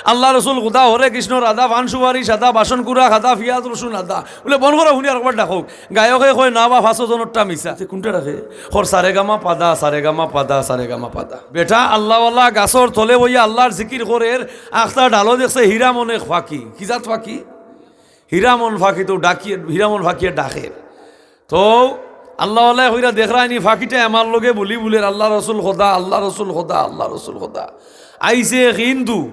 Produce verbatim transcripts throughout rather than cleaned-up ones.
আল্লার রসুল খুদা, হরে কৃষ্ণ রাধা, পান সুপারি সাদা, বাসন কুড়া খাদা, পিয়াজ রসুন আদা। বুলে, "বন্ধ করো, হুনি আরকবার ডাকউক।" গায়কে কয়, "না বা, পাঁচও জনরটা মিছা।" "তে কুনটা রাখে?" কর, "সারেগামা পাদা, সারেগামা পাদা, সারেগামা পাদা।" বেটা আল্লাওয়ালা গাছর তলে বইয়া আল্লার জিকির করের, আখতা ডালো দেখছে হীরামন এক ফাকি। কি জাত ফাকি? হীরামন ফাকি তো ডাকিয়ে, হীরামন ফাকিয়ে ডাকের। তো আল্লাওয়ালায় কইরা দেখরা নি ফাকিটায় আমার লগে বুলি বুলের, "আল্লার রসুল খুদা, আল্লার রসুল খুদা, আল্লার রসুল খুদা।" আইছে এক হিন্দু,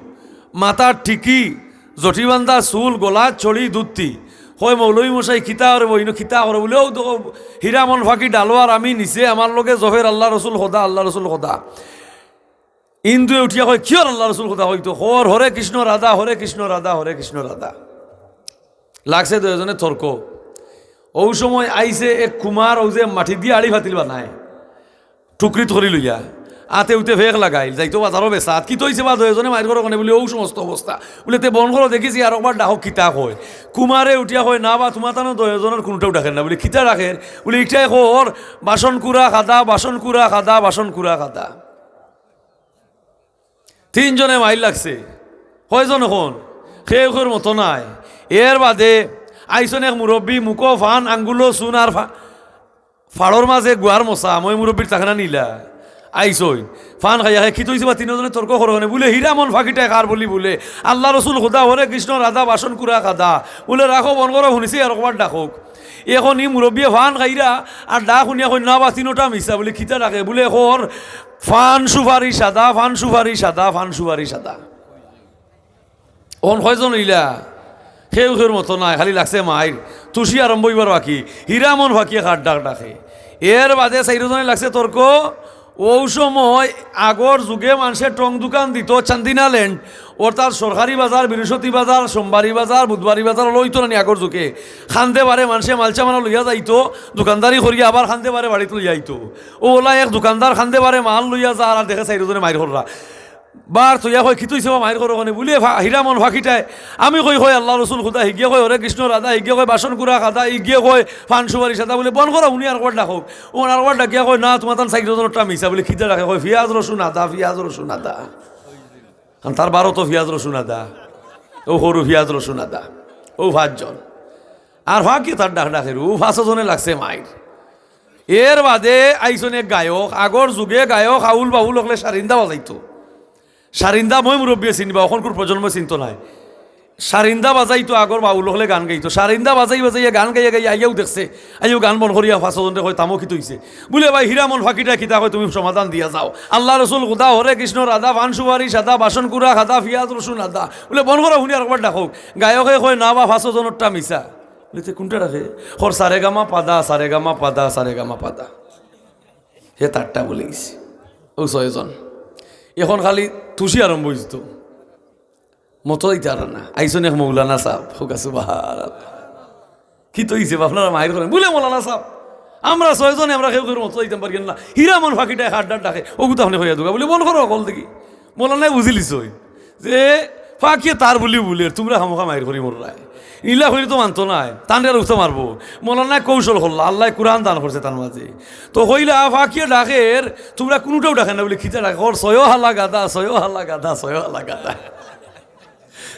মাথার টিকি, জটিবান্ধা চুল, গলাত ছড়ি, ধুতি। কয়, "মৌলভী মশাই, কিতা করে বইন, কিতা করে?" বুলে, "অউ দেখো, হীরামন ফাকি ডালো আর আমি নিচে, আমার লগে জফের আল্লার রসুল খুদা, আল্লার রসুল খুদা।" হিন্দুয়ে উঠিয়া কয়, "কিয়র আল্লার রসুল খুদা কইতো?" কর, "হরে কৃষ্ণ রাধা, হরে কৃষ্ণ রাধা, হরে কৃষ্ণ রাধা।" লাগছে দুইজনে তর্ক। অউ সময় আইছে এক কুমার, অউ যে মাটি দিয়া আড়ি ফাতিল বানায়, টুকরিত করি লইয়া, আতে উতে ফেক লাগাইল, যাইতো বাজারো বেচাত। "কিতা অইছে বা দুইজনে মাইর করো কেনে?" বুলি, "অউ সমস্ত অবস্থা।" বুলে, "তে বন্ধ করো, দেখিছি আরকবার ডাকউক, কিতা কয়।" কুমারে উঠিয়া কয়, "না বা, তুমার তানো দুইজনর কুনটাও ডাকের না।" বুলি, "কিতা ডাকের?" বুলি, "ইটায় কর, বাসন কুড়া খাদা, বাসন কুড়া খাদা, বাসন কুড়া খাদা।" তিনজনে মাইর লাগছে। কয়জন অখন? কেউর মতো নাই। এর বাদে আইছইন এক মুরব্বি, মুখো ফান, আঙ্গুলো চুন আর ফা-, ফাড়র মাঝে গুয়ার মশা, মই মুরব্বির তাকনা নিলা। আইছইন। ফান খাইয়া খাই, "কিতা অইছে বা তিনজনে তর্ক করো কেনে?" বুলে, "হীরামন ফাকিটায় কার বুলি?" বুলে, "আল্লার রসুল খুদা, হরে কৃষ্ণ রাধা, বাসন কুড়া খাদা।" বুলে, "রাখো, বন্ধ করো, হুনিছি আরকবার ডাকউক।" অখন ই মুরব্বিয়ে ফান খাইরা আর ডাক হুনিয়া কইন, "না বা, তিনোটা মিছা।" বুলে, "কিতা ডাকে?" বুলে, "কর, পান সুপারি সাদা, পান সুপারি সাদা, পান সুপারি সাদা।" অখন কয়জন অইলা? কেউর মতো নাই, খালি লাগছে মাইর। তুষি আরম্ভ অইবার বাকি, হীরামন ফাকিয়ে কার ডাক ডাকে। এর বাদে চাইরোজনে লাগছে তর্ক। অউ সময় আগর যুগে মানষে টং দোকান দিতো চান্দিনা ল্যান্ড, অর্থাৎ সরকারি বাজার, বৃহস্পতি বাজার, সোমবারি বাজার, বুধবারি বাজার, অলা অইতো না নি আগর যুগে। কান্দে বারে মানষে মালসামান লইয়া যাইতো, দোকানদারি করিয়া আবার কান্দে বারে বাড়িত লইয়া আইতো। অউ অলা এক দোকানদার কান্দে বারে মাল লইয়া যার আর দেখে চাইরোজনে মাইর কররা। বার থইয়া কয়, "কিতা অইছে বা, মাইর করো কেনে?" বুলে, "ফা-, হীরামন ফাকিটায়।" আমি কই, কয়, "আল্লার রসুল খুদা", হিগিয়ে কয়, "হরে কৃষ্ণ রাধা", হিগিয়ে কয়, "বাসন কুড়া খাদা", হিগিয়ে কয়, "পান সুপারি সাদা।" বুলে, "বন্ধ করো, হুনি আরকবার ডাকউক।" অখন আরকবার ডাকিয়া কয়, "না, তুমার তান চাইরোজনরটা মিছা।" বুলে, "কিতা ডাকে?" কয়, "পিয়াজ রসুন আদা, পিয়াজ রসুন আদা।" কারণ তার বারো তো পিয়াজ রসুন আদা, অউ হুরু পিয়াজ রসুন আদা, অউ পাঁচজন। আর ফাকিয়ে তার ডাক ডাকের, অউ পাঁচজনে লাগছে মাইর। এর বাদে আইছইন এক গায়ক, আগর যুগে গায়ক আউল বাউল অকলে সারিন্দা বাজাইতো। সারিন্দা মই মুরব্বিয়ে চিনবা, অখনকুর প্রজন্ময় চিনতো নায়। সারিন্দা বাজাইতো, আগর বাউল অকলে গান গাইতো। সারিন্দা বাজাই বাজাইয়া গান গাইয়া গাইয়া আইয়াউ দেখছে, আইয়াউ গান বন্ধ করিয়া পাঁচজনরে কয়, "থামো, কিতা অইছে?" বুলে, "ভাই, হীরামন ফাকিটায় কিতা কয়, তুমি সমাধান দিয়া যাও।" আল্লার রসুল খুদা, হরে কৃষ্ণ রাধা, পান সুপারি সাদা, বাসন কুড়া খাদা, পিয়াজ রসুন আদা। বুলে, "বন্ধ করো, হুনি আরকবার ডাকউক।" গায়কে কয়, "না বা, পাঁচজনরটা মিছা।" বুলে, "তে কুনটা ডাকে?" কর, "সারেগামা পাদা, সারেগামা পাদা, সারেগামা পাদা।" হে তারটা বুলি গেছে। অউ ছয়জন। অখন খালি তুষি আরম্ভ অইছে তো। মতো অইতারা না। আইছইন এক মৌলানা সাব। কউক্কা সুবহানাল্লাহ। কিতা অইছে বা, আপনারা মাইর করেন। বুলে, "মৌলানা সাব, আমরা ছয়জনে আমরা কেউর মতো অইতাম পারি না। হীরামন ফাকিটায় কার ডাক ডাকে, অগুতা আপনে কইয়া দেউক্কা।" বুলে, "বন্ধ করো হকল দেখি।" মৌলানায় বুঝিলিছইন যে ফাকিয়ে তার বুলি বুলের, তুমরা খামোখা মাইর করি মররায়। ইলা কইলে তো মানতো নায়, তানরে আর উঠতে মারবো। মৌলানায় কৌশল করলা, আল্লায় কুরআন দান করছে তান মাঝে। তো কইলা, "ফাকিয়ে ডাকের, তুমরা কুনুটাউ ডাকে না।" বুলে, "কিতা ডাকে?" কর, "ছয় হালা গাদা, ছয় হালা গাদা, ছয় হালা গাদা।"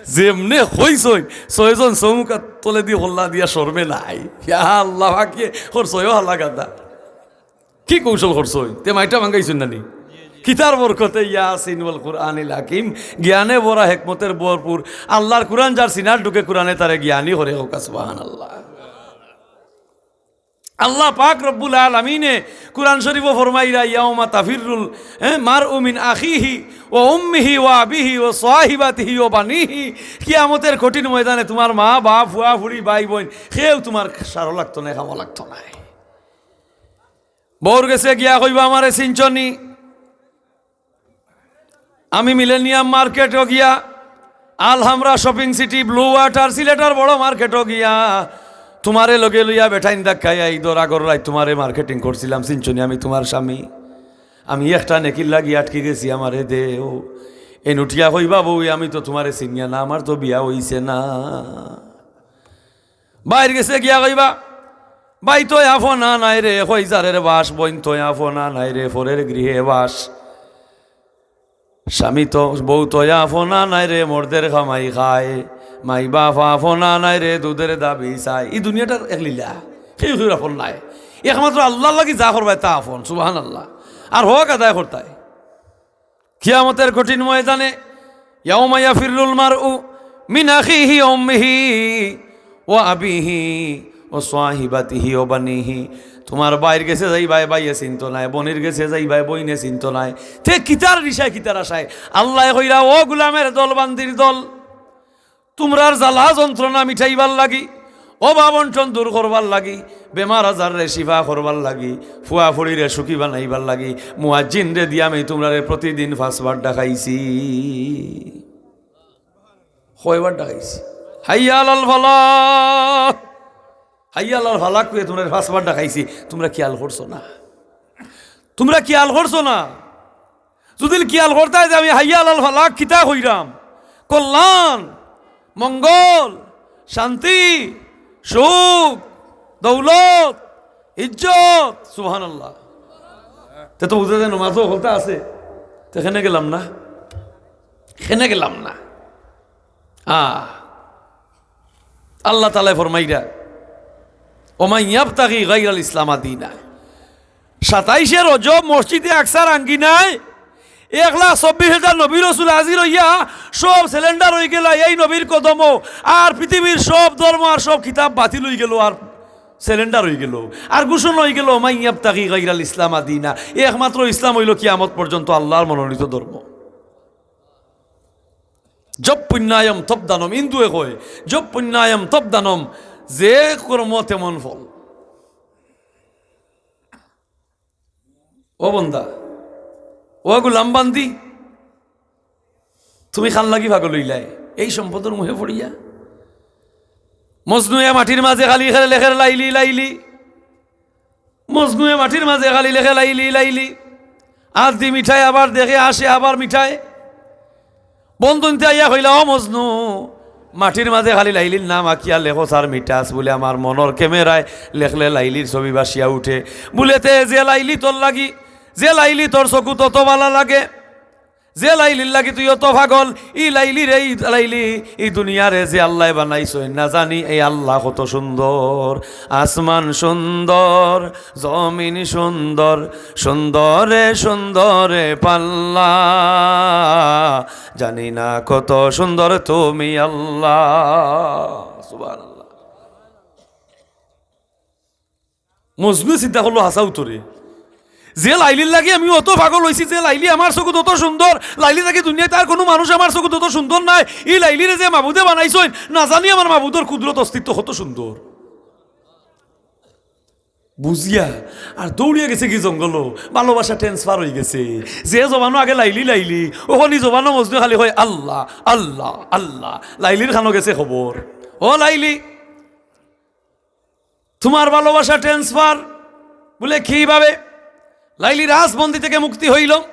যেমনে কইছইন, ছয়জন চমুকার তলেদি কল্লা দিয়া শরমে নাই। ইয়া আল্লাহ, ফাকিয়ে কর, "ছয় হালা গাদা।" কি কৌশল করছইন? তে মাইরটা ভাঙ্গাইছইন না নি? কিতার বরকতে? ইয়াসিন ওয়াল কুরআনিল হাকিম, জ্ঞানে ভরা হেকমতে ভরপুর। আল্লার কুরআন যার সিনাত ঢুকে, কুরআনে তারে জ্ঞানী করে। কউক্কা সুবহানাল্লাহ। আল্লাহ পাক রব্বুল আলামিনে কুরআন শরীফো ফরমাইরা, "ইয়াউমা তাফিররুল, এ, মারউ মিন আখিহি ওয়া উম্মিহি ওয়া আবিহি ওয়া সাহিবাতিহি ওয়া বানিহি।" কিয়ামতের কঠিন ময়দানে তুমার মা, বাপ, ফুয়া, ফুড়ি, ভাই, বইন, কেউ তুমার সারো লাগতো নায়, খামো লাগতো নায়। বউর গেছে গিয়া কইবা, "আমারে চিনছো নি?" আমি মিলেনিয়াম মার্কেটো গিয়া, আলহামরা শপিং সিটি, ব্লু ওয়াটার, সিলেটর বড় মার্কেটো গিয়া তুমারে লগে লইয়া বেটাইন ধাক্কাইয়া ইদর আগর রাইত তুমারে মার্কেটিং করছিলাম, চিনছো নি আমি তুমার স্বামী? আমি একটা নেকির লাগি আটকি গেছি, আমারে দেও। এইন উঠিয়া কইবা, "বউ, আমি তো তুমারে চিনিয়া না, আমার তো বিয়া অইছে না।" বাইর গেছে গিয়া কইবা, "ভাই তো আপনা নাই রে, কই যারের বাস, বইন তো আপনা নাই রে, পরের গৃহে বাস।" স্বামী তো, বউ তো আপনা নায় রে, মর্দের কামাই খায়। মাই বাপ আপনা নায় রে, দুধের দাবি চায়। ই দুনিয়াটার এক লীলা, কেউ কেউর আপন নায়। একমাত্র আল্লাহর লাগি যা করবায় তা আপন। সুবহানাল্লাহ। আর হক আদায় করতায়। কিয়ামতের কঠিন ময়দানে, ইয়াউমা ইয়াফিরুল মারউ মিন আখিহি ওয়া উম্মিহি ওয়া আবিহি ওয়া সাহিবাতিহি ওয়া বানিহি। তুমার ভাইর গেছে যাইবায়, ভাইয়ে চিনতো নায়, বইনর গেছে যাইবায়, বইনে চিনতো নায়। তে কিতার নিশায়, কিতার আশায়? আল্লায় কইরা, "ও গুলামের দল, বান্দির দল, তুমরার জ্বালা যন্ত্রণা মিটাইবার লাগি, অভাব অনটন দূর করবার লাগি, বেমার আজাররে শিফা করবার লাগি, ফুয়া ফুড়িরে সুখী বানাইবার লাগি, মুয়াজ্জিনরে দিয়া আমি তুমরারে প্রতিদিন পাঁচবার ডাকাইছি।" কয়বার ডাকাইছি? "হাইয়া আলাল ফালাহ, হাইয়া আলাল ফালাহ" কইয়া তুমরারে পাঁচবার ডাকাইছি। তুমরা খিয়াল করছো না? তুমরা খিয়াল করছো না? যুদি খিয়াল করতায় যে আমি হাইয়া আলাল ফালাহ কিতা কইরাম, কল্যাণ, মঙ্গল, শান্তি, সুখ, দৌলত, ইজ্জত, সুবহানাল্লাহ। তে তো বুঝা যায় নমাজও হলতা আছে। তে কেনে গেলাম না? কেনে গেলাম না? আহ, আল্লাহ তাআলায় ফরমাইরা, "ওমান ইয়াবতাগি গায়রাল ইসলামা দীনা।" সাতাইশে রজব মসজিদে আকসার আঙ্গিনায় এক লাখ চব্বিশ হাজার নবী রসুল হাজির অইয়া সব surrender অইগেলা এই নবীর কদমো। আর পৃথিবীর সব ধর্ম আর সব কিতাব বাতিল অইগেলো, আর surrender অইগেলো, আর ঘোষণা অইগেলো, "ওমান ইয়াবতাগি গায়রাল ইসলামা দীনা।" একমাত্র ইসলাম অইলো কিয়ামত পর্যন্ত আল্লাহর মনোনীত ধর্ম। জপ পুণ্যায়ম তপ দানম, হিন্দুয়ে কয়, জপ পুণ্যায়ম তপ দানম, যে কর্ম তেমন ফল। ও বন্দা, ও গুলাম বান্দি, তুমি কার লাগি পাগল অইলায়? এই সম্পদর মুহে পড়িয়া। মজনুয়ে মাটির মাঝে খালি লেখের লাইলি লাইলি। মজনুয়ে মাটির মাঝে খালি লেখে লাইলি লাইলি। আত দি মিটায়, আবার দেখে, আসে, আবার মিটায়। বন্দন্তে আইয়া কইলা, "ও মজনু, মাটির মাঝে খালি লাইলির নাম আঁকিয়া লেখো স্যার মিটাস।" বুলে, "আমার মনর ক্যামেরায় লেখলে লাইলির ছবি ভাসিয়া উঠে।" বুলে, "তে যে লাইলি তোর লাগি, যে লাইলি তোর চকুত অত ভালা লাগে, যে লাইলির লাগি তুই অত পাগল, ই লাইলিরে, ই লাইলি, ই দুনিয়ারে যে আল্লায় বানাইছইন, না জানি এই আল্লাহ কত সুন্দর। আসমান সুন্দর, জমিন সুন্দর, সুন্দরে সুন্দরে পাল্লা, জানি না কত সুন্দর তুমি আল্লাহ।" সুবহানাল্লাহ। মজনু চিন্তা করলো, "হাছা উতরে, যে লাইলির লাগি আমি অত পাগল অইছি, যে লাইলি আমার চকুত অত সুন্দর, লাইলি থাকি দুনিয়াত আর কুনু মানুষ আমার চকুত অত সুন্দর নায়, ই লাইলিরে যে মাবুদে বানাইছইন, না জানি আমার মাবুদর কুদরত অস্তিত্ব কত সুন্দর।" বুঝিয়া আর দৌড়িয়া গেছেগি জঙ্গলো, ভালোবাসা transfer অইগেছে। যে জবানো আগে লাইলি লাইলি, অখন ই জবানো মজনু খালি কয়, "আল্লাহ, আল্লাহ, আল্লাহ।" লাইলির কানো গেছে খবর, "ও লাইলি, তুমার ভালোবাসা transfer।" বুলে, "কিভাবে?" "লাইলি রাজবন্দি থাকি মুক্তি অইলো।"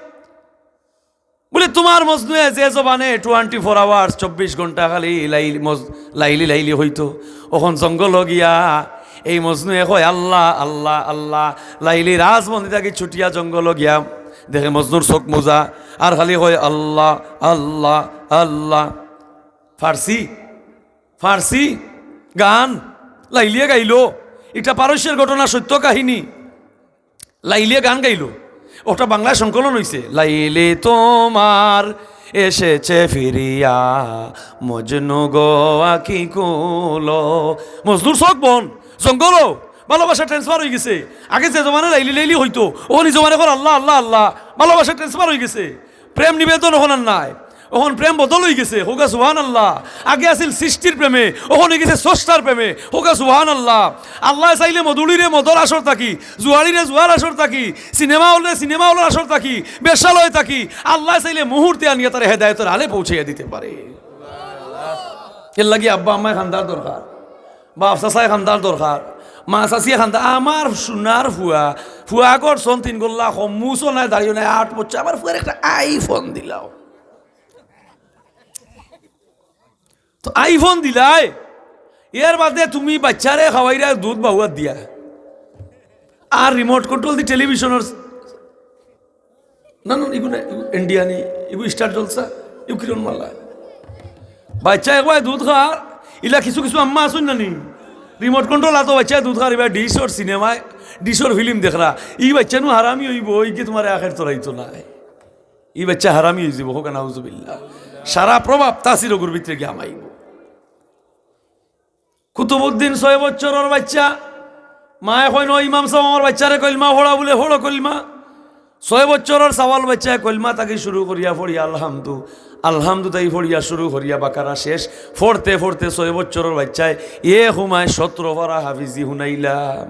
বুলে, "তুমার মজনুয়ে যে জবানে twenty four hours, চব্বিশ ঘন্টা খালি লাইলি মজ-, লাইলি লাইলি কইতো, অখন জঙ্গলো গিয়া এই মজনুয়ে কয়, 'আল্লাহ, আল্লাহ, আল্লাহ।' লাইলি রাজবন্দি থাকি ছুটিয়া জঙ্গলো গিয়া দেখে মজনুর চোখ মুজা, আর খালি কয়, 'আল্লাহ, আল্লাহ, আল্লাহ।'" ফার্সি, ফার্সি গান লাইলিয়ে গাইলো। ইটা পারস্যের ঘটনা, সত্য কাহিনী। লাইলিয়ে গান গাইলো, ওটা বাংলায় সংকলন অইছে, "লাইলি তোমার এসেছে ফিরিয়া, মজনু গো আঁখি খুলো।" মজনুর চোখ বন্ধ, জঙ্গলো, ভালোবাসা transfer অইগেছে। আগে যে জবানে লাইলি লাইলি কইতো, অখন ই জবানে কর, "আল্লাহ, আল্লাহ, আল্লাহ।" ভালোবাসা transfer অইগেছে। প্রেম নিবেদন অখন আর নাই, অখন প্রেম বদল অইগেছে। কউক্কা সুবহানাল্লাহ। আগে আছিল সৃষ্টির প্রেমে, অখন অইগেছে স্রষ্টার প্রেমে। কউক্কা সুবহানাল্লাহ। আল্লায় চাইলে মদুড়িরে মদর আসর থাকি, জুয়াড়িরে জুয়ার আসর থাকি, সিনেমা হলরে সিনেমা হলর আসর থাকি, বেশ্যালয় থাকি, আল্লায় চাইলে মুহূর্তে আনিয়া তারে হেদায়েতর আলে পৌঁছাইয়া দিতে পারে। এরলাগি আব্বা আম্মায় কান্দার দরকার, বাপ চাচায় কান্দার দরকার, মা চাচিয়ে কান্দা। আমার সোনার ফুয়া, ফুয়া করছন তিন গোল্লা, কম মুছও নাই, দাড়িও নাই, আট বছর, আমার ফুয়ারে একটা iPhone দিলাও। তো iPhone দিলায়, এর বাদে তুমি বাইচ্চারে খাওয়াইরায় দুধ বাউয়াত দিয়া, আর remote control দি টেলিভিশনর, না, না, ইগুন ইন্ডিয়ানি, ইগু স্টার জলসা, ইগু কিরণ মালা। বাচ্চা একবার দুধ খার, ইলা কিছু কিছু আম্মা আছইন না নি, রিমোট কন্ট্রোল আতো বাচ্চায় দুধ খার, ইবার ডিশর সিনেমায়, ডিশর ফিল্ম দেখরা। ই বাচ্চা নু হারামি অইবো, ইগে তুমারে আখের তোরাইতো নায়। ই বাচ্চা হারামি অইযিবো, কউক্কা নাউজুবিল্লাহ। সারা প্রভাব তাসির অগুর ভিতরে গিয়া হামাইবো। কুতুবউদ্দিন ছয় বছরর বাচ্চা, মায়ে কইন, "ও ইমাম সাব, আমার বাচ্চারে কলমা পড়া বুলে, পড়ো কলমা।" ছয় বছরর সাওয়াল বাচ্চায় কলমা থাকি শুরু করিয়া পড়িয়া আলহামদু, আলহামদু থাকি পড়িয়া শুরু করিয়া বাকারা শেষ। পড়তে পড়তে ছয় বছরর বাচ্চায় এ হুমায় সতরো পারা হাফিজি হুনাইলা।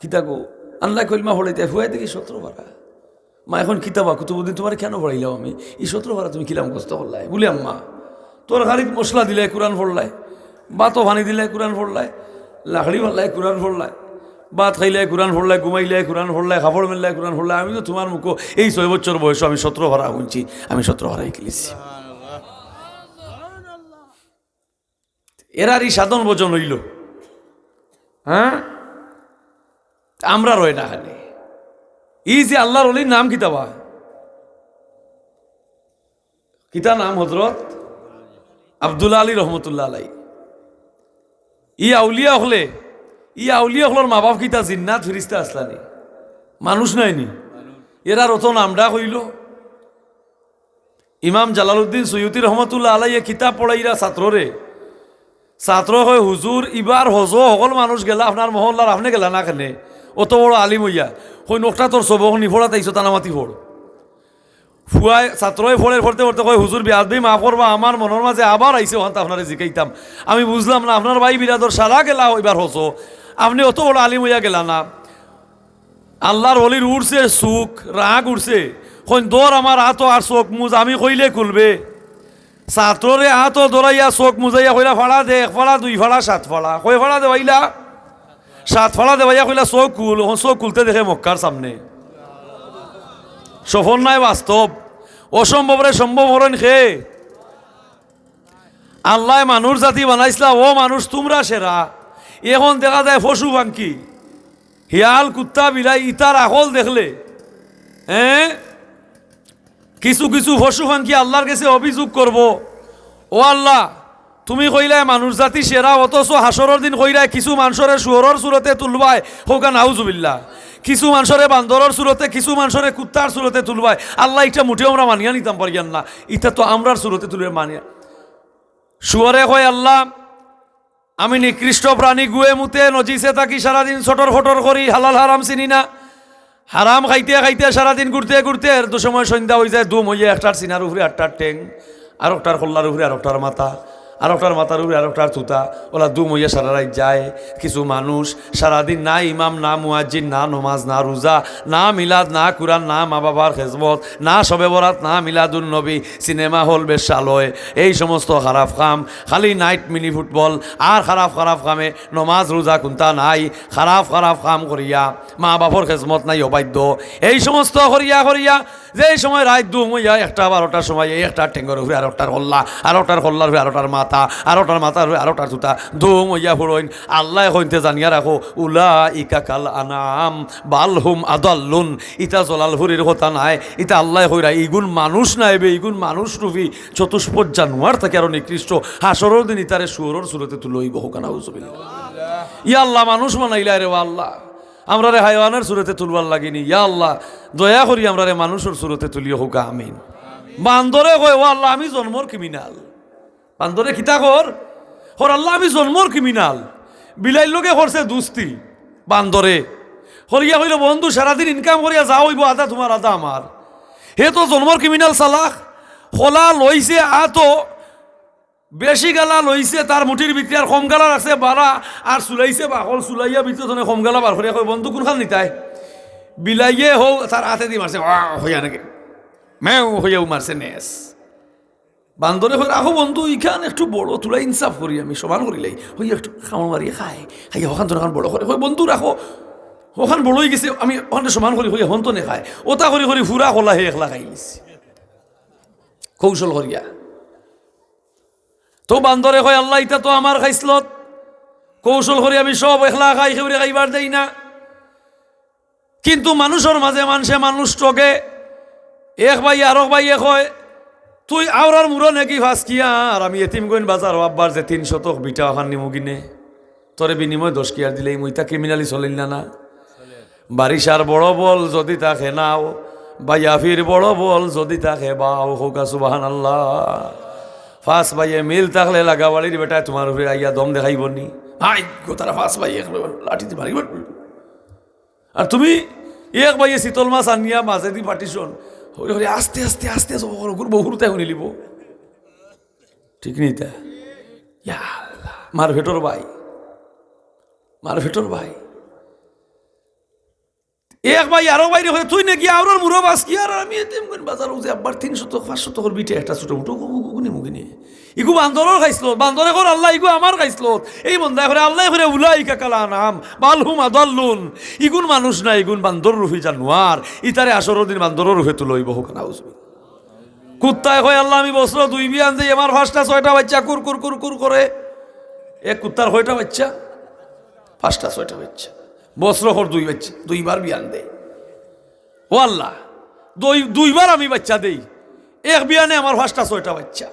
কিতা গো, আল্লায় কলমা পড়াইতে ফুয়ায় দেখি সতরো পারা। মা, অখন কিতা বা কুতুবউদ্দিন, তুমারে কেনে পড়াইলাম আমি? ই সতরো পারা তুমি কিলা মুখস্থ করলায়? বুলে, "আম্মা, তরকারিত মশলা দিলায় কুরআন পড়লায়, ভাতো পানি দিলায় কুরআন পড়লায়, লাকড়ি মারলায় কুরআন পড়লায়, ভাত খাইলায় কুরআন পড়লায়, ঘুমাইলায় কুরআন পড়লায়, কাপড় মেললায় কুরআন পড়লায়। আমি তো তুমার মুখো এই ছয় বছর বয়সো আমি সতরো পারা হুনছি, আমি সতরো পারা হিকিলিছি।" এরার ই সাধন ভজন অইলো, হ্যাঁ? আমরার অয় না খালি। ই যে আল্লার অলির নাম কিতা বা? কিতা নাম হজরত? আব্দুল আলী রহমতুল্লাহ আলাই। ই আউলিয়া অকলে, ই আউলিয়া অকলর মা বাপ কিতা জিন্নাত ফিরিস্তা আছলা নি? মানুষ নায় নি? এরার অত নাম ডাক অইলো। ইমাম জালালউদ্দিন সুয়ুতি রহমতুল্লাহ আলাইয়ে কিতাব পড়াইরা ছাত্ররে। ছাত্রয় কয়, "হুজুর, ইবার হজো হকল মানুষ গেলা আপনার মহল্লার, আপনে গেলা না কেনে? অত বড় আলিম অইয়া।" কইন, "অখটা তোর সবক নি, পড়াত আইছো, তানামাতি পড়।" ফুয়ায়, ছাত্রয় পড়ের, পড়তে পড়তে কয়, "হুজুর, বেয়াদবি মাফ করবা, আমার মনর মাঝে আবার আইছে, অখানতা আপনারে জিকাইতাম। আমি বুঝলাম না, আপনার ভাই বিরাদর সারা গেলা ইবার হজো, আপনে অত বড় আলিম অইয়া গেলা না।" আল্লার অলির উঠছে চউখ, রাগ উঠছে। কইন, "ধর আমার আতো আর চউখ মুজ, আমি কইলে খুলবে।" ছাত্ররে আতো ধরাইয়া চউখ মুজাইয়া কইলা, "ফাড়া দে, এক ফাড়া, দুই ফাড়া, সাত ফাড়া।" কয় ফাড়া দেওয়াইলা? সাত ফাড়া দেওয়াইয়া কইলা, "চউখ খুল।" অখন চউখ খুলতে দেখে মক্কার সামনে। স্বপন নায় বাস্তব, অসম্ভবরে সম্ভব করইন কে? আল্লায় মানুষ জাতি বানাইছলা, অউ মানুষ তুমরা সেরা। অখন দেখা যায় পশু পাঙ্খি, হিয়াল, কুত্তা, বিলাই, ইতার আকল দেখলে, হ্যাঁ, কিছু কিছু পশু পাঙ্খি আল্লার গেছে অভিযোগ করবো, "ও আল্লা, তুমি কইলায় মানুষ জাতি সেরা, অথচ হাশরর দিন কইরায় কিছু মানষরে শুয়রর সুরতে তুলবায়।" কউক্কা নাউজুবিল্লাহ। কিছু মানষরে বান্দরর সুরতে, কিছু মানষরে কুত্তার সুরতে তুলবায়। আল্লা, ইটা মুটেও আমরা মানিয়া নিতাম পারিয়ার না। ইটা তো আমরার সুরতে তুলিয়া মানিয়া। শুয়রে কয়, "আল্লা, আমি নিকৃষ্ট প্রাণী, গুয়ে মুতে, নজিসে থাকি, সারাদিন ছটর ফটর করি, হালাল হারাম চিনি না। হারাম খাইতে খাইতে সারাদিন ঘুরতে ঘুরতে এর তো সময় সন্ধ্যা অইযায়, দুম অইয়া একটার সিনার উপরে আটটার ঠেং, আরকটার কল্লার উপরে আরকটার মাথা, আরকটার মাথার উপরে আরকটার তুতা, অলা দুম অইয়া সারা রাইত যায়।" কিছু মানুষ সারাদিন না ইমাম, না মুয়াজ্জিন, না নমাজ, না রুজা, না মিলাদ, না কুরআন, না মা বাবার খেজমত, না শবে বরাত, না মিলাদুন নবী, সিনেমা হল বেশ্যালয়, এই সমস্ত খারাপ কাম, খালি নাইট মিনি ফুটবল আর খারাপ খারাপ কামে, নমাজ রুজা কুন্তা নাই, খারাপ খারাপ কাম করিয়া, মা বাপর খেজমত নাই অবাধ্য, এই সমস্ত করিয়া করিয়া যেই সময় রাইত দুম অইয়া একটা বারোটার সময় এই একটার ঠেঙ্গর উপরে আরকটার কল্লা, আরকটার কল্লার উপরে আরকটার মাথা, আরকটার মাথার উপরে আরকটার তুতা, দুম অইয়া ফুড়ইন। আল্লায় কইন তে জানিয়া রাখো, "উলাইকা কাল আনআম বাল হুম আদাল্লুন।" ইতা জলালপুরির কথা নায়, ইতা আল্লায় কইরা, "ইগুন মানুষ নায় বে, ইগুন মানুষ রূপী চতুষ্পদ জানোয়ার থাকি আরো নিকৃষ্ট। হাশরর দিন ইতারে শুয়রর সুরতে তুলা অইবো।" কউক্কা নাউজুবিল্লাহ। ইয়া আল্লাহ, মানুষ বানাইলায় রে বা আল্লাহ, আমরারে হায়ওয়ানর সুরতে তুলবার লাগি নি। ইয়া আল্লাহ, দয়া করি আমরারে মানুষর সুরতে তুলিও, কউক্কা আমিন। বান্দরে কয়, "ও আল্লাহ, আমি জন্মর ক্রিমিনাল।" বান্দরে কিতা কর? কর, "আল্লাহ, আমি জন্মর ক্রিমিনাল।" বিলাইর লগে করছে দুস্তি বান্দরে। করিয়া কইলো, "বন্ধু, সারাদিন ইনকাম করিয়া যা অইবো, আধা তুমার, আধা আমার।" হে তো জন্মর ক্রিমিনাল চালাক। কলা লইছে আতো, বেশি গালা লইছে, তার মুঠির ভিতরে আর কম গালা রাখছে বারা, আর চুলাইছে বাকল, চুলাইয়া ভিতরে থনে কম গালা বার করিয়া কয়, "বন্ধু, কুনখান নিতায়?" বিলাইয়ে হউ তার আতেদি মারছে, "ওয়া" কইয়া নাকি, "মেউ" কইয়াউ মারছে নেস। বান্দরে কয়, "রাখো বন্ধু, ইখান একটু বড়, থুড়া ইনসাফ করি আমি, সমান করিলাই।" কইয়া একটু কামড় মারিয়া খায়, খাইয়া অখান থনে অখান বড় করে, কয়, "বন্ধু, রাখো, অখান বড় অইগেছে, আমি অখানরে সমান করি।" কইয়া অখন থনে খায়, অতা করি করি পুরা কলা হে একলা খাইলিছে কৌশল করিয়া। তো বান্দরে কয়, "আল্লাহ, ইতা তো আমার খাইছলত, কৌশল করি আমি সব একলা খাই, কেউরে খাইবার দেই না।" কিন্তু মানুষর মাঝে মানষে মানুষ ঠগে। এক ভাইয়ে আরক ভাইরে কয়, "তুই আওরার মুরো নেগি পাঁচ কিয়ার, আমি এতিমগঞ্জ বাজারো আব্বার যে তিন শতক ভিটা অখান নিমুগিনে, তোরে বিনিময়ে দশ কিয়ার দিলে ইমু, ইতা criminally চলের না না?" বারিশার বড় বল যদি থাকে নাও, বাইয়াফির বড় বল যদি থাকে বাও, কউক্কা সুবহানাল্লাহ। পাঁচ ভাইয়ে মিল থাকলে লাগাবাড়ির বেটায় তুমার উপরে আইয়া দম দেখাইবো নি? হাই গো, তারা পাঁচ ভাইয়ে এক লাঠিদি মারিবো। আর তুমি এক ভাইয়ে চিতল মাছ আনিয়া মাজেদি partition, হরি হরি আস্তে আস্তে আস্তে জবো করো, গুরু বহুরতায় হুনিলিবো। ঠিক নি তা? ইয়া আল্লাহ, মার পেটর ভাই, মার পেটর ভাই। এক ভাইয়ে আরক ভাইরে কয়, "তুই নেগি আওরার মুরো পাঁচ কিয়ার, আমি এতিমগঞ্জ বাজারো যে আব্বার তিন শতক, পাঁচ শতকর ভিটা একটা ছোট মুটো গু-, গু-, গু-, নিমুগিনে।" ইগু বান্দরর খাইছলত, বান্দরে কর, "আল্লাহ, ইগু আমার খাইছলত।" এই বন্দায় করে, আল্লায় করে, "উলাইকা কাল আনআম বাল হুম আদাল্লুন।" ইগুন মানুষ না, ইগুন বান্দর রূপী জানোয়ার। ইতারে হাশরর দিন বান্দরর রূপে তুলাইবো, কউক্কা নাউজুবিল্লাহ। কুত্তায় কয়, "আল্লাহ, আমি বছরো দুই বিয়ান দেই, আমার পাঁচটা ছয়টা বাইচ্চা কুর কুর কুর কুর করে।" এক কুত্তার কয়টা বাইচ্চা? পাঁচটা ছয়টা বাইচ্চা। বছরো কর দুই বাইচ্চা, দুইবার বিয়ান দেয়। "ও আল্লাহ, দুই, দুইবার আমি বাইচ্চা দেই, এক বিয়ানে আমার পাঁচটা ছয়টা বাইচ্চা।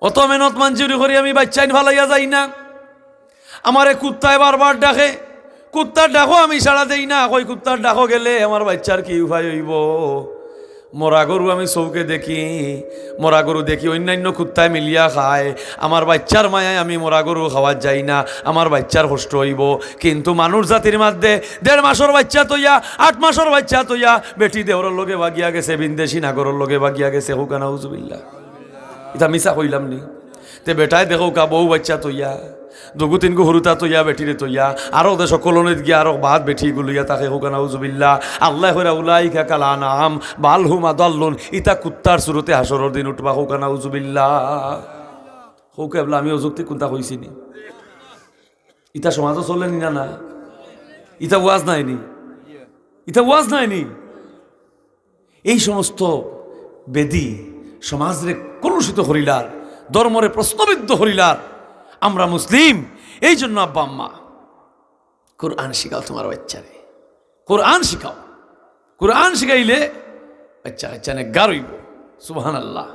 অত মেহনত মজুরি করি আমি বাইচ্চাইন ফালাইয়া যাই না। আমারে কুত্তায় বারবার ডাকে, কুত্তার ডাকো আমি সাড়া দেই না। কই কুত্তার ডাকো গেলে আমার বাইচ্চার কি উপায় অইবো? মরা গরু আমি চউখে দেখি, মরা গরু দেখি অইন্যান্য কুত্তায় মিলিয়া খায়। আমার বাইচ্চার মায়ায় আমি মরা গরু খাওয়াত যাই না, আমার বাইচ্চার কষ্ট অইবো।" কিন্তু মানুষ জাতির মাঝে দেড় মাসর বাইচ্চা থইয়া, আট মাসর বাইচ্চা থইয়া বেটি দেওরর লগে ভাগিয়া গেছে, বিন্দেশি নাগরর লগে ভাগিয়া গেছে, কউক্কা নাউজুবিল্লাহ। ইতা মিছা কইলাম নি? তে বেটায় দেখউক্কা বউ বাইচ্চা থইয়া, দুগু তিনগু হুরুতা থইয়া, বেটিরে থইয়া, আরো দেশো কলোনিত গিয়া আরো বাদ বেটি ইগু লইয়া থাকে, কউক্কা নাউজুবিল্লাহ। আল্লায় কইরা, "উলাইকা কাল আনআম বাল হুম আদাল্লুন।" ইতা কুত্তার সুরতে হাশরর দিন উঠবা, কউক্কা নাউজুবিল্লাহ। কউক্কা এবলা আমি অযৌক্তিক কুন্তা কইছি নি? ইতা সমাজো চলে নি না না? ইতা ওয়াজ নায় নি? ইতা ওয়াজ নায় নি? এই সমস্ত বেদি সমাজরে কলুষিত করিলার, ধর্মরে প্রশ্নবিদ্ধ করিলার। আমরা মুসলিম, এই জন্য আব্বা আম্মা, কোরআন শিখাও তুমার বাইচ্চারে, কোরআন শিখাও। কোরআন শিখাইলে বাইচ্চা কাইচ্চা নেককার অইবো। সুবহানাল্লাহ।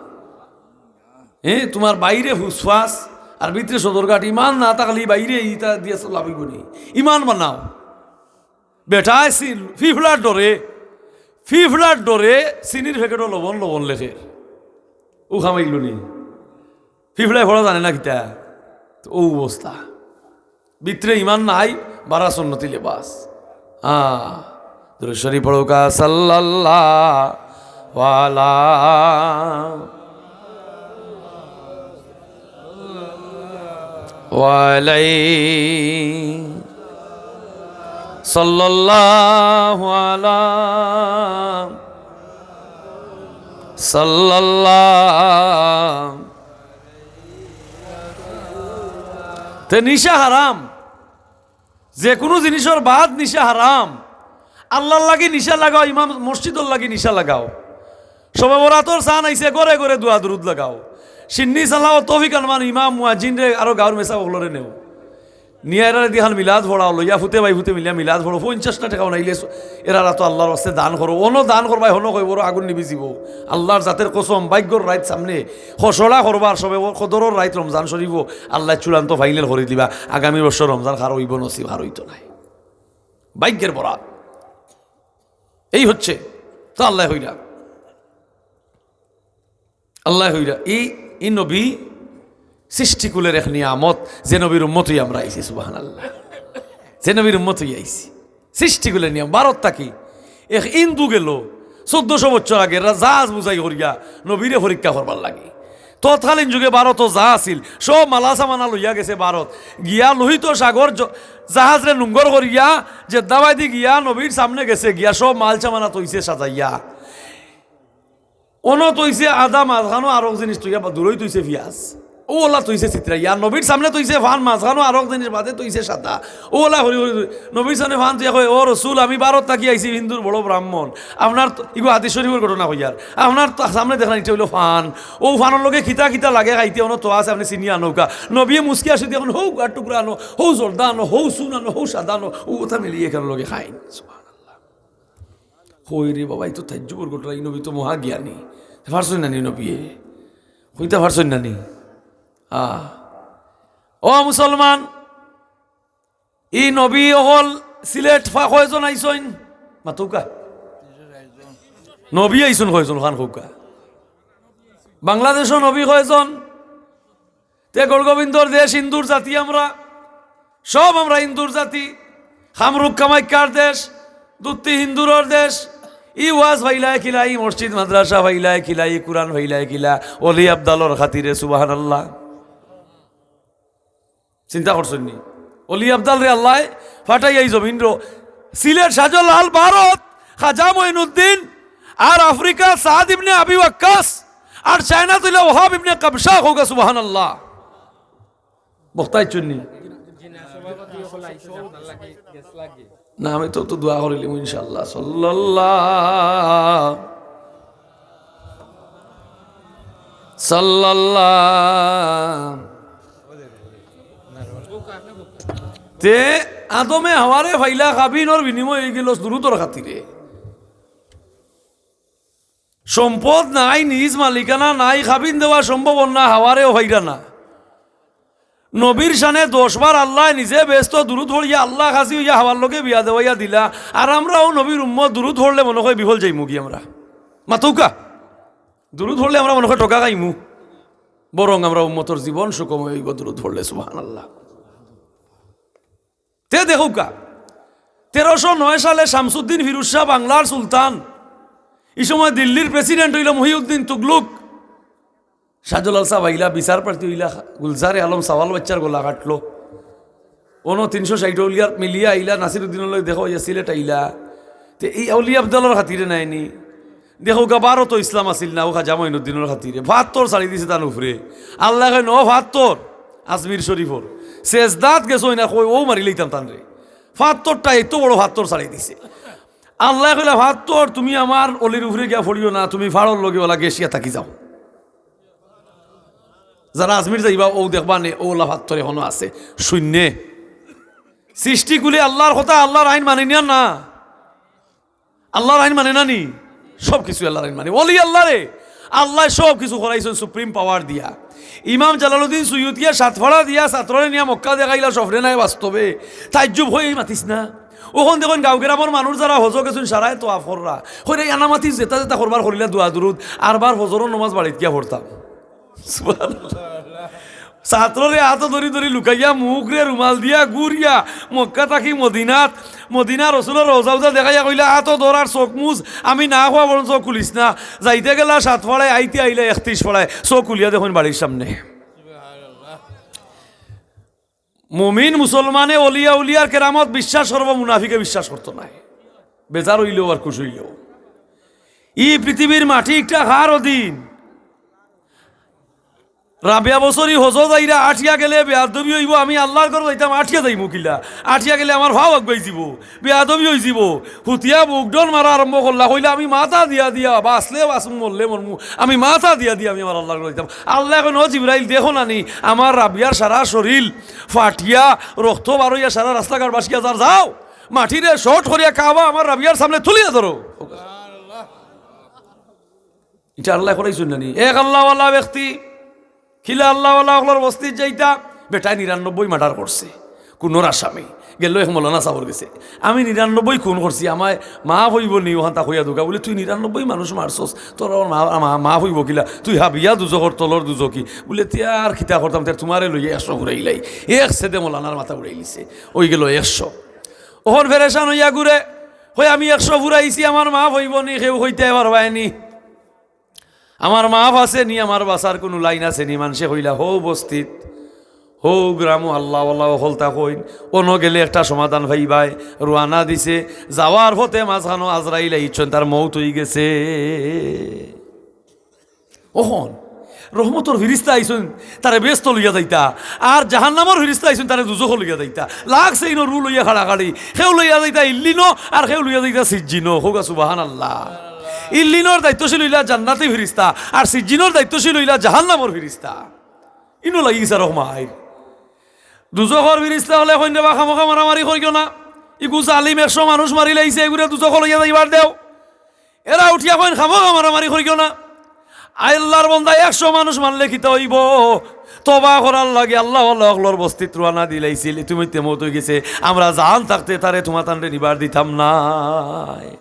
এ, তুমার বাইরে ফুসফাস আর ভিতরে সদরঘাট, ইমান না থাকলে বাইরে ইতা দিয়া লাভ অইবো নি? ইমান বানাও। বেটায় সি-, ফিফড়ার ডরে, ফিফড়ার ডরে চিনির প্যাকেটো লবণ লবণ লেখের। ও কাম অইলো নি? ফিফড়ায় পড়া জানে না কিতা? তো অউ অবস্থা। ভিতরে ইমান নাই, বারা সুন্নতি লেবাস। হ্যাঁ, দুরূদ শরীফ পড়উক্কা, সাল্লাল্লাহু আলা ওয়ালাই সাল্লাল্লাহু আলা সাল্লাল্লাহু। তে নিশা হারাম, যে কুনু জিনিসর বাদ নিশা হারাম। আল্লাহর লাগি নিশা লাগাও, ইমাম মসজিদর লাগি নিশা লাগাও, শবে বরাতর চান আইছে, ঘরে ঘরে দোয়া দুরুদ লাগাও, শিন্নি চালাও, তৌফিক আনমান ইমাম মুয়াজ্জিনরে আরো গাউর মেসাব অকলরে নেও, নিয়া এরারে দি খান মিলাদ পড়াও, লইয়া ফুতে ভাই ফুতে মিলিয়া মিলাদ পড়ো, পঞ্চাশটা টেকাও নাইলে স-, এরারে তো আল্লাহর ওয়াস্তে দান করো, অনো দান করবায়, হনো কইবো আগুন নিবিজিবো। আল্লাহর জাতের কসম, ভাগ্যর রাইত সামনে, খসড়া করবার শবে কদরর রাইত রমজান শরীফো আল্লায় চূড়ান্ত final করি দিবা। আগামী বছর রমজান কার অইবো নসিব, কার অইতো নায়। ভাগ্যের বরাত। এই হচ্ছে, তো আল্লায় কইরা, আল্লায় কইরা, এই, এই নবী সৃষ্টিকুলের এক নিয়ামত, যে নবীর উম্মত অইয়া আমরা আইছি, সুবহানাল্লাহ। যে নবীর উম্মত অইয়া আইছি। সৃষ্টিকুলের নিয়ামত, ভারত থাকি এক হিন্দু গেল চৌদ্দশো বছর আগে রা-, জাহাজ বুঝাই করিয়া নবীরে পরীক্ষা করবার লাগি। তৎকালীন যুগে ভারতও যা আছিল, সব মালা সামানা লইয়া গেছে ভারত। গিয়া লোহিত সাগর জ-, জাহাজরে নুঙ্গর করিয়া জেদ্দাবাদি গিয়া নবীর সামনে গেছে, গিয়া সব মাল সামানা থইছে সাজাইয়া। অনো থইছে আদা, মাঝখানো আরক জিনিস থইয়া বা দূরই থইছে পিয়াজ। অউ ওলা থইছে চিত্রাইয়া। নবীর সামনে থইছে পান, মাঝখানো আরক জিনিস, বাদে থইছে সাদা। অউ ওলা হরি হরি হরি। নবীর সামনে পান থইয়া কয়, "ও রসুল, আমি ভারত থাকি আইছি, হিন্দুর বড় ব্রাহ্মণ। আপনার তো-," ইগু হাদিস শরীফর ঘটনা কইয়ার। "আপনার তো সামনে দেখরা, ইটা অইলো পান। অউ পানর লগে কিতা কিতা লাগে খাইতে, অনো তো আছে, আপনে চিনিয়া আনউক্কা।" নবীয়ে মুচকি আসি দিয়া কইন, "হউ গার টুকরা আনো, হউ জর্দা আনো, হউ চুন আনো, হউ সাদা আনো, অউ কথা মিলিয়ে এখান লগে খাইন।" সুবহানাল্লাহ। কই রে বাবা, ই তো তাজ্জুবর ঘটনা, ই নবী তো মহাজ্ঞানী। পারছইন না নি নবীয়ে? কইতা পারছইন না নি? আ। ও মুসলমান, ই নবী অকল সিলেট ফা-, কয়জন আইছইন? মাতউক্কা। নবী আইছইন কয়জন? খান কউক্কা। বাংলাদেশো নবী কয়জন? তে গৌরগোবিন্দর দেশ হিন্দুর জাতি আমরা, সব আমরা হিন্দুর জাতি। কামরূপ কামাখ্যার দেশ, দুত্তি হিন্দুরর দেশ। ই ওয়াজ ফাইলায় কিলা, ই মসজিদ মাদ্রাসা ফাইলায় কিলা, ই কুরআন ফাইলায় কিলা? অলি আবদালর খাতিরে, সুবহানাল্লাহ। চিন্তা করছইন নি? অলি আবদালরে আল্লায় ফাটাইয়া ই জমিনরো। সিলেট শাহজালাল, ভারত খাজা মঈনুদ্দিন, আর আফ্রিকা সাদ ইবনে আবি ওয়াক্কাস, আর চায়না তইলা ওহাব ইবনে কাবশা। কউক্কা সুবহানাল্লাহ। বক্তা আইছইন নি? না, আমি তো, তো দোয়া করিলিমু ইনশাআল্লাহ। সাল্লাল্লাহ, সাল্লাল্লাহ। তে আদমে হাওয়ারে ফাইলা কাবিনর বিনিময় অইগেলো দুরুদর খাতিরে। সম্পদ নাই, নিজ মালিকানা নাই, কাবিন দেওয়া সম্ভব অর না, হাওয়ারেও ফাইরা না। নবীর শানে দশ বার আল্লায় নিজে বেহেস্তো দুরুদ পড়িয়া আল্লা খাজি অইয়া হাওয়ার লগে বিয়া দেওয়াইয়া দিলা। আর আমরাও নবীর উম্মত, দুরুদ পড়লে মনো কয় বিফল যাইমুগি আমরা। মাতউক্কা। দুরুদ পড়লে আমরা মনো কয় ঠগা খাইমু। বরং আমরার উম্মতর জীবন সুখময় অইবো দুরুদ পড়লে। সুবহানাল্লাহ। তে দেখউক্কা, তেরোশো নয় সালে শামসুদ্দিন ফিরোজ শাহ বাংলার সুলতান, ই সময় দিল্লির প্রেসিডেন্ট অইলো মহিউদ্দিন তুগলুক। শাহজালাল সাব আইলা, বিচারপ্রার্থী অইলা, গুলজারে আলম সাওয়াল বাইচ্চার গলা কাটলো। অনো তিনশো ষাইট আউলিয়ার মিলিয়া আইলা, নাসিরুদ্দিনর লগে দেখা অইয়া সিলেট আইলা। তে ই অলি আবদালর খাতিরে নায় নি? দেখউক্কা, ভারতো ইসলাম আছিল না, অউ খাজা মঈনুদ্দিনর খাতিরে। ফাত্তর ছাড়ি দিছে তান উপরে। আল্লায় কইন, "ও ফাত্তর, আজমির শরীফর সেজদাত গেছইন না, কই অউ মারিলাইতাম তানরে।" ফাত্তরটা এত বড় ফাত্তর ছাড়ি দিছে। আল্লায় কইলা, "ফাত্তর, তুমি আমার অলির উপরে গিয়া পড়িও না, তুমি ফাড়র লগে অলা গেছিয়া থাকি যাও।" যারা আজমির যাইবা, অউ দেখবা নে, অউ অলা ফাত্তর এখনো আছে, শূন্যে। সৃষ্টিকুলে আল্লার কথা, আল্লার আইন মানি নিয়ার না। আল্লার আইন মানে না নি? সব কিছু আল্লার আইন মানে। অলি আল্লারে আল্লায় সব কিছু করাইছইন সুপ্রিম পাওয়ার দিয়া। ইমাম জালালউদ্দিন সুয়ুতিয়ে সাতপাড়া দিয়া ছাত্ররে নিয়া মক্কা দেখাইলা, স্বপ্নে নায় বাস্তবে। তাইজ্জুব অই মাতিস না। অখন দেখইন গাঁও গেরামর মানুষ যারা হজো গেছইন, সারায় তোয়াফ কররা। কইরা ইয়ানা মাতিস যেতা যেতা করবার করিলা দোয়া দুরুদ, আরবার ফজরর নমাজ বাড়িত গিয়া পড়তাম। সুবহানাল্লাহ। ছাত্ররে আতো ধরি ধরি লুকাইয়া, মুখরে রুমাল দিয়া গুরিয়া, মক্কা থাকি মদিনাত, মদিনা রসুলর রওজা উজা দেখাইয়া কইলা, "আতো ধর আর চোখ মুজ, আমি না কওয়া পর্যন্ত চোখ খুলিস না।" যাইতে গেলা সাত পাড়ায়, আইতে আইলা একত্রিশ পাড়ায়, চোখ খুলিয়া দেখইন বাড়ির সামনে। মুমিন মুসলমানে অলি আউলিয়ার কেরামত বিশ্বাস করবো, মুনাফিকে বিশ্বাস করতো নায়। বেজার অইলেও আর খুশ অইলেও। ই পৃথিবীর মাটি একটা কার অধীন। রাবেয়া বছরি হজো যাইরা আটিয়া গেলে বেয়াদবি অইবো, আমি আল্লার ঘরো যাইতাম, আটিয়া যাইমু কিলা? আটিয়া গেলে আমার পাও আগুয়াই যিবো, বেয়াদবি অইযিবো। হুতিয়া বুকডন মারা আরম্ভ করলা, কইলা, "আমি মাথা দিয়া দিয়া, বাঁচলে বাঁচমু, মরলে মরমু, আমি মাথা দিয়া দিয়া আমি আমার আল্লার ঘরো যাইতাম।" আল্লায় কইন, "ও জিবরাইল, দেখো না নি, আমার রাবিয়ার সারা শরীল ফাটিয়া রক্ত বারইয়া সারা রাস্তাঘাট ভাসিয়া যার, যাও, মাটিরে শর্ট করিয়া কাবা আমার রাবিয়ার সামনে তুলিয়া ধরো।" ইটা আল্লায় করাইছইন না নি? এক আল্লাওয়ালা ব্যক্তি, কিলা আল্লাওয়ালা অকলর বস্তিত যাইতা, বেটায় নিরানব্বই মার্ডার করছে, খুনর আসামি, গেলো এক মৌলানা সাবর গেছে, "আমি নিরানব্বই খুন করছি, আমায় মাফ অইবো নি?" অখানতা কইয়া দুকা বুলে, "তুই নিরানব্বই মানুষ মারছস, তোর আবার মা-, মা-, মাফ অইবো কিলা? তুই হাবিয়া দুজখর তলর দুজখি।" বুলে, "তে আর কিতা করতাম, তে তুমারে লইয়া একশো ঘুরাইলাই।" এক সেদে মৌলানার মাথা উড়াইলিছে, অইগেলো একশো। অখন ফেরেশান অইয়া ঘুরে, কয়, "আমি একশো ফুরাইছি, আমার মাফ অইবো নি?" কেউ কইতায় পারবায় নি। আমার মাফ আছে নি, আমার বাঁচার কুনু লাইন আছে নি? মানষে কইলা, "হউ বস্তিত, হউ গ্রামো আল্লাওয়ালা অকলতা কইন, অনো গেলে একটা সমাধান পাইবায়।" রওয়ানা দিছে, যাওয়ার পথে মাঝখানো আজরাইল আইছইন, তার মউত অইগেছে। অখন রহমতর ফিরিস্তা আইছইন, তারে বেহেস্তো লইয়া যাইতা, আর জাহান্নামর ফিরিস্তা আইছইন, তারে দুজখো লইয়া যাইতা। লাগছে ইনো রু লইয়া খাড়াখাড়ি, কেউ লইয়া যাইতা ইল্লিনো, আর কেউ লইয়া যাইতা সিজ্জিনো। কউক্কা সুবহানাল্লাহ। ইল্লিনর দায়িত্বশীল অইলা জান্নাতি ফিরিস্তা, আর সিজ্জিনর দায়িত্বশীল অইলা জাহান্নামর ফিরিস্তা। ইনো লাগিগেছে রহমাইর। দুজখর ফিরিস্তা অকলে কইন, "রে বা, খামোখা মারামারি করিও না, ইগু জালিম একশো মানুষ মারিলাইছে, ইগুরে দুজখো লইয়া যাইবার দেও।" এরা উঠিয়া কইন, "খামোখা মারামারি করিও না। আল্লার বন্দা একশো মানুষ মারলে কিতা অইবো? তওবা করার লাগি আল্লাওয়ালা অকলর বস্তিত রওয়ানা দিলাইছিল, ইতিমধ্যে মউত অইগেছে। আমরা জান থাকতে তারে তুমাতানরে নিবার দিতাম নায়।"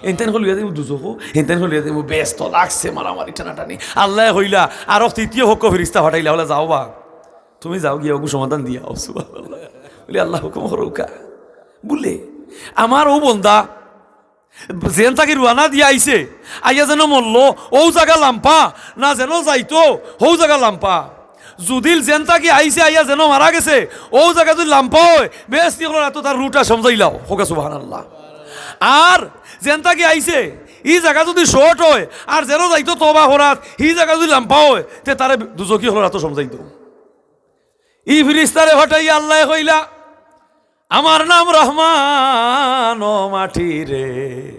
এনতাইন কইলো, "ইয়া দিমু দুজখো, এনতাইন কইলো, ইয়া দিমু বেহেস্তো।" লাগছে মারামারি টানাটানি। আল্লায় কইলা, আরক তৃতীয় পক্ষ ফিরিস্তা পাঠাইলা, বলে, "যাও বা, তুমি যাও গিয়া অগু সমাধান দিয়া আও।" সুবহানাল্লাহ। বলে, "আল্লায় হুকুম করউক্কা।" বুলে, আমার অউ বন্দা যেন থাকি রওয়ানা দিয়া আইছে, আইয়া যেন মরলো, অউ জাগা লাম্পা, না যেন যাইতো, হউ জাগা লাম্পা। যুদি যেন থাকি আইছে, আইয়া যেন মারা গেছে, অউ জাগা যুদি লাম্পা অয়, বেহেস্তি অকলর আতো তার রুটা সমজাইলাও, কউক্কা সুবহানাল্লাহ। আর যেন থাকি আইছে, ই জাগা যুদি short অয়, আর যেন যাইতো তওবা করাত, হি জাগা যুদি লাম্পা অয়, তে তারে দুজখি অকলর আতো সমজাই দেও। ই ফিরিস্তারে পাঠাইয়া আল্লায় কইলা, "আমার নাম রহমান, ও মাটি রে।"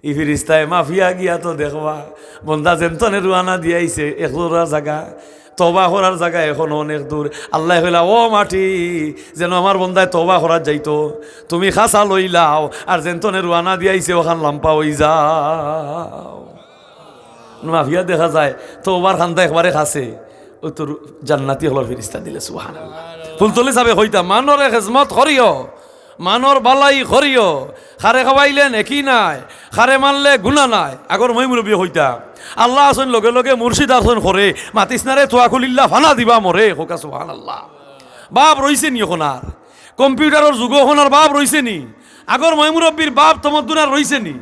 ই ফিরিস্তায় মাফিয়া গিয়া তো দেখবা, বন্দা যেনতনে রওয়ানা দিয়াইছে, এক জোড়া জাগা, তওবা করার জাগা এখনো অনেক দূর। আল্লায় কইলা, "ও মাটি, যেন আমার বন্দায় তওবা করাত যাইতো, তুমি খাসা লইলাও, আর যেনতনে রওয়ানা দিয়াইছে, অখান লাম্পা অইযাও।" মাফিয়া দেখা যায়, তওবার কান্দা একবারে কাছে, অউ তো জান্নাতি অকলর ফিরিস্তা দিলে, সুবহানাল্লাহ। ফুলতলি সাবে কইতা, "মানরে খেজমত করিও, মানর বালাই করিও, খারে খাওয়াইলে নেকি নাই, খারে মারলে গুনা নাই।" আগর ময় মুরব্বিয়ে কইতা, "আল্লা আছইন লগে লগে, মুর্শিদ আছইন করে, মাতিস না রে, তোয়াক্কুলিল্লা ফানা দিবা মরে।" কউক্কা সুবহানাল্লাহ। বাপ রইছে নি অখন আর? কম্পিউটারর যুগো অখন আর বাপ রইছে নি? আগর ময় মুরব্বির বাপ তমদ্দুন আর রইছে নি?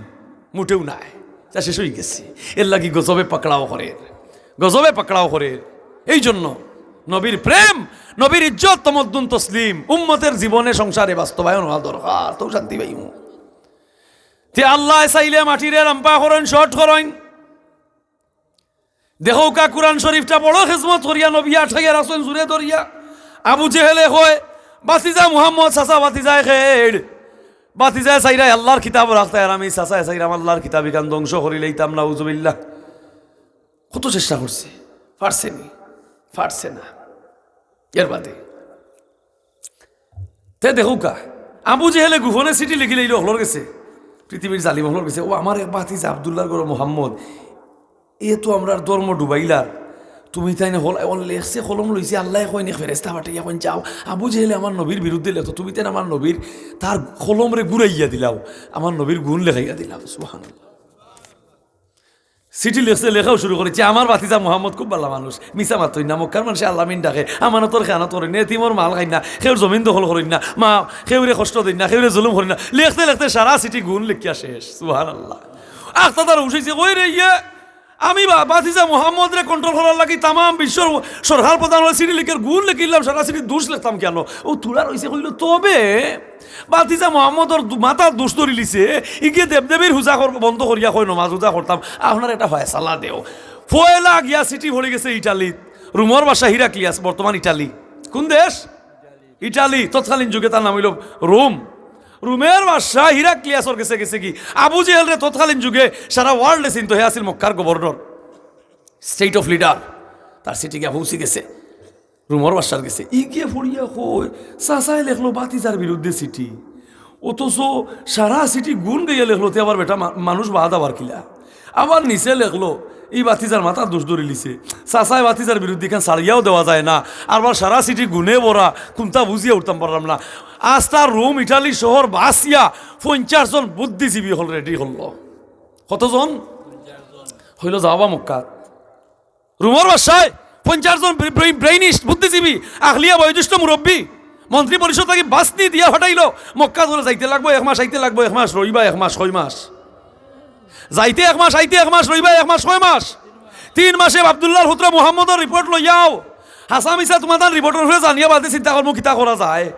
মুটেও নাই, তা শেষ অইগেছে। এরলাগি গজবে পাকড়াও করের, গজবে পাকড়াও করের। এই জন্য নবীর প্রেম, নবীর ইজ্জত, তমদ্দুন, তসলিম উম্মতের জীবনে সংসারে বাস্তবায়ন অওয়া দরকার, তেউ শান্তি পাইমু। তে আল্লায় চাইলে মাটিরে লাম্পা করইন, short করইন। দেখউক্কা, কুরআন শরিফটা বড় খেজমত করিয়া নবীয়ে আটকাইয়া রাখছইন জুরে ধরিয়া। আবু জেহেলে কয়, "ভাতিজা মুহাম্মদ, চাচা ভাতিজায় কেড়?" ভাতিজায় চাইরায় আল্লার কিতাব রাখতায়, আর আমি চাচায় চাইরাম আল্লার কিতাব, ইখান ধ্বংস করিলাইতাম, নাউজুবিল্লাহ। কত চেষ্টা করছে, পারছে নি? পারছে না। এর বাদে তে দেখউক্কা, আবু জেহেলে গোপনে চিঠি লেখিলাইলো অকলর গেছে, পৃথিবীর জালিম অকলর গেছে, "ও আমার এক ভাতিজা আব্দুল্লাহর ঘরো মুহাম্মদ, এ তো আমরার ধর্ম ডুবাইলার, তুমি তাইন হল-, অখন লেখছে, কলম লইছে, আল্লায় কইন এক ফেরেস্তা পাঠাইয়া কইন, 'যাও, আবু জেহেলে আমার নবীর বিরুদ্ধে লেখতো, তুমি তাইন আমার নবীর, তার কলমরে ঘুরাইয়া দিলাও, আমার নবীর গুণ লেখাইয়া দিলাও।'" সুবহানাল্লাহ। চিঠি লেখছে, লেখাও শুরু করিছে, "আমার ভাতিজা মুহাম্মদ খুব ভালা মানুষ, মিছা মাতইন না, মক্কার মানষে আল-আমিন ডাকে, আমানতর খেয়ানত করইন না, এতিমর মাল খাইন না, কেউর জমিন দখল করইন না, মা, কেউরে কষ্ট দেইন না, কেউরে জুলুম করইন না।" লেখতে লেখতে সারা চিঠি গুণ লেখিয়া শেষ। সুবহানাল্লাহ। আখতা তার হুশ অইছে, "কই রে ইয়ে, আমি বা-, ভাতিজা মুহাম্মদরে control করার লাগি তামাম বিশ্বর সরকার প্রধান অকলরে চিঠি লেখের, গুণ লেখিলাম, সারা চিঠি দুষ লেখতাম কেনে?" অউ থুড়া রইছে কইলো, তবে ভাতিজা মুহাম্মদর দু-, মাথাত দুষ ধরিলিছে, ইগিয়ে দেবদেবীর পূজা কর-, বন্ধ করিয়া কয়, "নমাজ রোজা করতাম, আপনারা একটা ফয়সালা দেও।" পয়লা গিয়া চিঠি পড়ি গেছে ইটালিত, রোমর বাদশা হিরাক্লিয়াস, বর্তমান ইটালি। কোন দেশ? ইটালি। তৎকালীন যুগে তার নাম অইলো রোম। রোমর বাদশা হিরাক্লিয়াসর গেছে গেছে কি, আবু জেহেলরে তৎকালীন যুগে সারা world এ চিনতো, হে আছিল মক্কার governor, state of leader। তার চিঠি গিয়া পৌঁছি গেছে। রোমর বাদশার গেছে। ইগিয়ে পড়িয়া কয়, চাচায় লেখলো ভাতিজার বিরুদ্ধে চিঠি, অথচ সারা চিঠি গুণ গাইয়া লেখলো, তে আবার বেটা মা-, মানুষ বাদ আবার কিলা? আবার নিচে লেখলো, ই ভাতিজার মাথাত দুষ ধরিলিছে, চাচায় ভাতিজার বিরুদ্ধে ইখান ছাড়িয়াও দেওয়া যায় না, আবার সারা চিঠি গুণে ভরা, কুনটা বুঝিয়া উঠতাম পারলাম না। আস্তা রোম ইটালি শহর বাসিয়া পঞ্চাশ জন বুদ্ধিজীবী অকল ready করলো। কতজন? কইলো, "যাও বা মক্কাত।" রোমর বাদশায় পঞ্চাশ জন ব্রে-, ব্রে-, brainish বুদ্ধিজীবী, আখলিয়া বয়োজ্যেষ্ঠ মুরব্বী, মন্ত্রী পরিষদ থাকি বাছনি দিয়া পাঠাইলো, মক্কাত বলে যাইতে লাগবো এক মাস, আইতে লাগবো এক মাস, রইবা এক মাস, কয় মাস? যাইতে এক মাস, আইতে এক মাস, রইবা এক মাস, কয় মাস? তিন মাসে আব্দুল্লাহর পুত্র মুহাম্মদর report লইয়াও। হাছা মিছা তুমার তান report-র উপরে জানিয়া বাদে চিন্তা করমু কিতা করা যায়।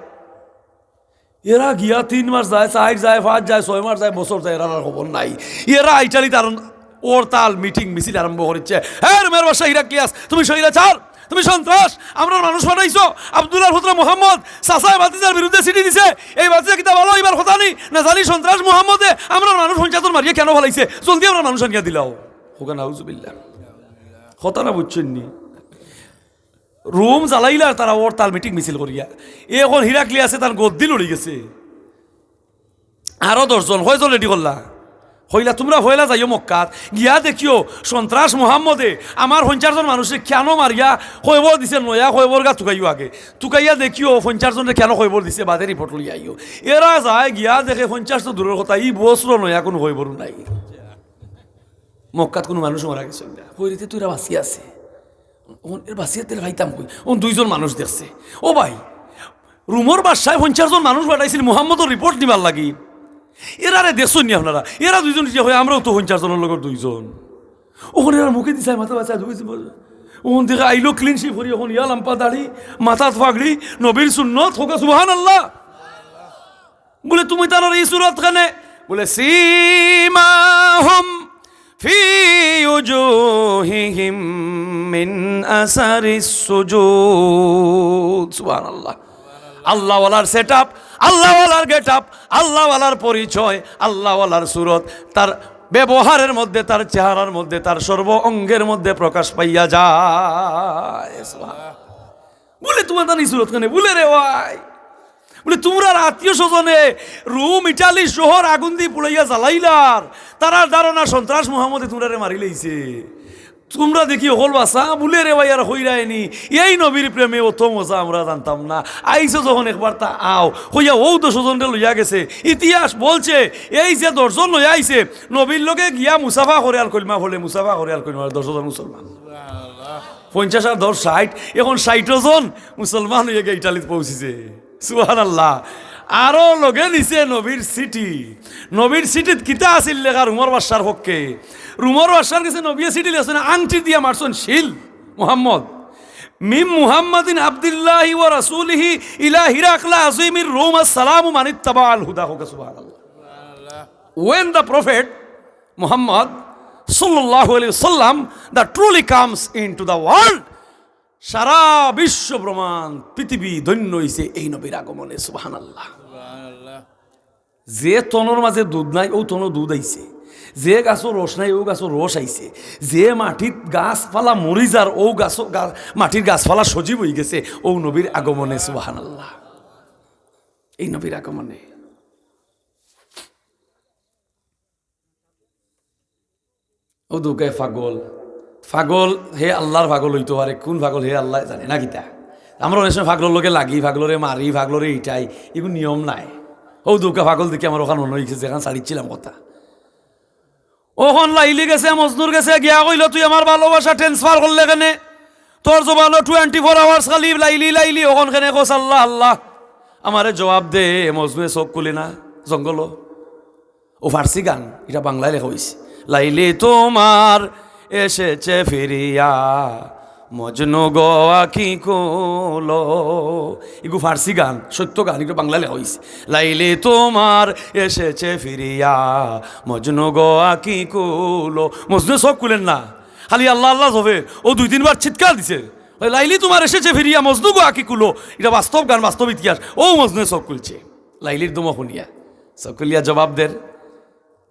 এরা গিয়া তিন মাস যায়, চাইর যায়, পাঁচ যায়, ছয় মাস যায়, বছর যায়, এরার আর খবর নাই। এরা ইটালিত আর হরতাল, meeting, মিছিল আরম্ভ করিছে। "হে রোমর বাদশা হিরাক্লিয়াস, তুমি স্বৈরাচার, তুমি সন্ত্রাস, আমরার মানুষ পাঠাইছো, আব্দুল্লাহর পুত্র মুহাম্মদ চাচায় ভাতিজার বিরুদ্ধে চিঠি দিছে, এই ভাতিজা কিতা ভালা অইবার কথা নি? না জানি সন্ত্রাস মুহাম্মদে আমরার মানুষ পঞ্চাশ জন মারিয়া কেনে ফালাইছে, জলদি আমরার মানুষ আনিয়া দিলাও।" কউক্কা নাউজুবিল্লাহ। কথা না বুঝছইন নি? রোম জ্বালাইলার তারা হরতাল, meeting, মিছিল করিয়া। অখন হিরাক্লিয়াসে তান গদ্দি লড়ি গেছে। আরো দশ জন, কয়জন ready করলা? কইলা, "তুমরা পয়লা যাইও মক্কাত, গিয়া দেখিও সন্ত্রাস মোহাম্মদে আমার পঞ্চাশ জন মানুষরে কেনো মারিয়া কয়বর দিছে, নয়া কয়বর গা তুকাইও আগে। তুকাইয়া দেখিও পঞ্চাশ জনরে কেনো কয়বর দিছে, বাদে রিপোর্ট লইয়া আইও।" এরা যায়, গিয়া দেখে পঞ্চাশ তো দূরর কথা, ই বছরও নয়া কুনু কয়বরও নাই। মক্কাত কুনু মানুষ মারা গেছে না। কইরে তে তো এরা বাঁচিয়া আছে। অখন এরা বাঁচিয়া তে পাইতাম কই? অখন দুইজন মানুষ দেখছে। ও ভাই, রোমর বাদশায় পঞ্চাশ জন মানুষ পাঠাইছিল মোহাম্মদর রিপোর্ট নিবার লাগি। এরারে দেখছইন নি আপনারা? এরা দুইজন যে হয়, আমরাও তো পঞ্চাশ জনর লগর দুইজন। অখন এরার মুখেদি চায়, মাথা বাঁচায় দুই। অখন দেখে আইলো ক্লিন শেভ করি, অখন ইয়া লাম্বা দাড়ি, মাথাত পাগড়ি, নবীর সুন্নত, কউক্কা সুবহানাল্লাহ। বুলে, "তুমি তানর ই সুরত কেনে?" বুলে, "سيماهم في وجوههم من أثر السجود।" সুবহানাল্লাহ। আল্লাহওয়ালার সেট আপ, আল্লাহওয়ালার গেট আপ, আল্লাহওয়ালার পরিচয়, আল্লাহওয়ালার সুরত তার ব্যবহারের মধ্যে, তার চেহারার মধ্যে, তার সর্ব অঙ্গের মধ্যে প্রকাশ পাইয়া যায়। সুবহানাল্লাহ। বুলে, "তুমার তান ই সুরত কেনে?" বুলে, "রে ভাই," বুলে, "তুমরার আত্মীয় স্বজনে রোম, ইটালি শহর আগুন দি পুড়াইয়া জ্বালাইলার, তারার ধারণা সন্ত্রাস মোহাম্মদে তুমরারে মারিলাইছে। তুমরা দেখি অকল বাঁচা।" বুলে, "রে ভাই, আর কইরায় নি, এই নবীর প্রেমে অত মজা আমরা জানতাম না। আইছো যখন একবার তা আও।" কইয়া অউ দশ জনরে লইয়া গেছে। ইতিহাস বলছে, এই যে দশ জন লইয়া আইছে, নবীর লগে গিয়া মুসাফা করে আর কলমা পড়ে, মুসাফা করে আর কলমা, দশ জন মুসলমান। পঞ্চাশ আর দশ ষাইট, অখন ষাইট জন মুসলমান অইয়া গিয়া ইটালিত পৌঁছিছে। সুবহানাল্লাহ। আরো লগে নিছে নবীর চিঠি। নবীর চিঠিত কিতা আছিল লেখা রোমর বাদশার পক্ষে? রোমর বাদশার গেছে নবীয়ে চিঠি লেখছইন, আংটি দিয়া মারছইন সিল, "মোহাম্মদ, মিন মুহাম্মাদিন আব্দিল্লাহি ওয়া রাসূলিহি ইলা হিরাকলা আযীমির রোম আসসালামু মানিত্তাবাআল হুদা।" কউক্কা সুবহানাল্লাহ। When the Prophet Muhammad sallallahu alaihi wasallam that truly comes into the world, সারা বিশ্ব ব্রহ্মাণ্ড পৃথিবী ধন্য অইছে এই নবীর আগমনে। সুবহানাল্লাহ। যে তনর মাঝে দুধ নাই, অউ তনো দুধ আইছে। যে গাছো রস নাই, অউ গাছো রস আইছে। যে মাটিত গাছপালা মরি যার, অউ গাছো, গা-, মাটির গাছপালা সজীব অইগেছে অউ নবীর আগমনে। সুবহানাল্লাহ। এই নবীর আগমনে। অউ দুকায় পাগল। পাগল হে আল্লাহর পাগল অইতো পারে, কুন পাগল হে আল্লায় জানে না কিতা। আমরা অনেক সময় পাগলর লগে লাগি, পাগলরে মারি, পাগলরে ইটাই, ইগু নিয়ম নায়। অউ দুকা পাগল দেখি আমার অখান মনো অইছে, যেখান ছাড়িছিলাম কথা। অখন লাইলি গেছে, মজনুর গেছে গিয়া কইলো, "তুই আমার ভালোবাসা transfer করলে কেনে? তোর জবানো twenty four hours খালি লাইলি, লাইলি, অখন কেনে কস আল্লাহ, আল্লাহ? আমারে জবাব দে।" মজনুয়ে চউখ খুলে না, জঙ্গলো। অউ ফার্সি গান, ইটা বাংলায় লেখা অইছে। "লাইলি তোমার এসেছে ফিরিয়া, মজনু গো আঁখি খুলো।" ইগু ফার্সি গান, সত্য গান, ইটা বাংলায় লেখা অইছে। "লাইলি তোমার এসেছে ফিরিয়া, মজনু গো আঁখি খুলো।" মজনুয়ে চউখ খুলের না, খালি আল্লাহ আল্লাহ জপের। অউ দুই তিনবার চিৎকার দিছে, "লাইলি তোমার এসেছে ফিরিয়া, মজনু গো আঁখি খুলো।" ইটা বাস্তব গান, বাস্তব ইতিহাস। অউ মজনুয়ে চউখ খুলছে, লাইলির ধমক হুনিয়া। চউখ খুলিয়া জবাব দের।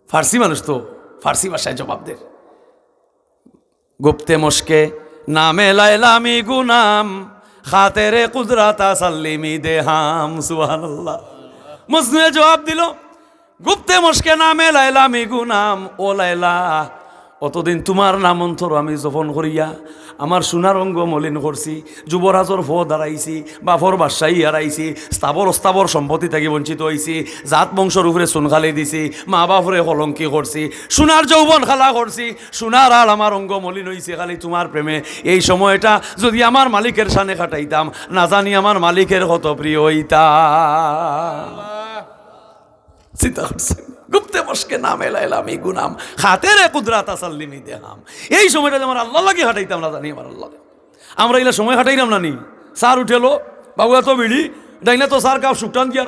ফার্সি মানুষ তো, ফার্সি ভাষায় জবাব দের। "গুপ্তে মশকে নামে লাইলা মি গুনাম, খাতেরে কুদরাত আসাল্লিমি দেহাম।" সুবহানাল্লাহ। মজনুয়ে জবাব দিলো, "গুপ্তে মশকে নামে লাইলা মি গুনাম, ও লাইলা, অতদিন তুমার নাম অন্তরো আমি জপন করিয়া আমার সোনার অঙ্গ মলিন করছি, যুবরাজর পদ হারাইছি, বাপর বাদশাহী হারাইছি, স্থাবর অস্থাবর সম্পত্তি থাকি বঞ্চিত অইছি, জাত বংশর উপরে চুনকালি দিছি, মা বাপরে কলঙ্কি করছি, সোনার যৌবন কালা করছি, সোনার আর আমার অঙ্গ মলিন অইছে খালি তুমার প্রেমে। এই সময়টা যুদি আমার মালিকের শানে কাটাইতাম, না জানি আমার মালিকের কত প্রিয় অইতাম।" চিন্তা করছেন? "গুপ্তে মশকে নামে লাইলা মি গুনাম, খাতেরে কুদরাত আসাল্লিমি দেহাম।" এই সময়টা যে আমার আল্লাহর লাগি কাটাইতাম, না জানি আমার আল্লাহ। আমরা ইলা সময় কাটাইলাম না নি? সার উঠেলো, বাবু এত বিড়ি, ডাইনা তো সার কাপ শুকটান দিয়ার,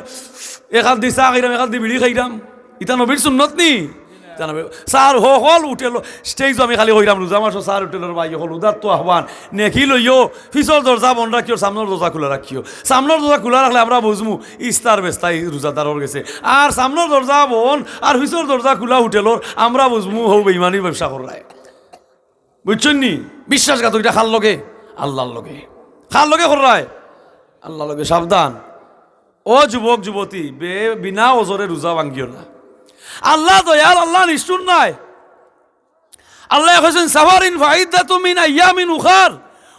এক আত দি চা খাইরাম, এক আত দি বিড়ি খাইরাম। ইতা নবীর সুন্নত নি? ইতা নবীর, সার হকল উঠেলো, stage আমি খালি কইরাম, রোজা মাসো সার উঠেলো, ভাই হকল, উদাত্ত আহ্বান, নেকি লইও, পিছর দরজা বন্ধ রাখিও, সামনর দরজা খুলা রাখিও। সামনর দরজা খুলা রাখলে আমরা বুঝমু ইস্তার বেস্তাই রোজাদারর গেছে। আর সামনর দরজা বন্ধ আর পিছর দরজা খুলা হোটেলর, আমরা বুঝমু হউ বেইমানি ব্যবসা কররায়। বুঝছইন নি? বিশ্বাসঘাতক ইটা কার লগে? আল্লাহর লগে। কার লগে কররায়? আল্লাহর লগে। সাবধান। ও যুবক যুবতী, বে-, বিনা ওজরে রোজা ভাঙ্গিও না। আল্লাহ দয়াল, আল্লাহ নিষ্ঠুর নায়। আল্লায় কইছইন, "সাফারিন ফাইদ্দাতুম মিন আইয়ামিন উখার,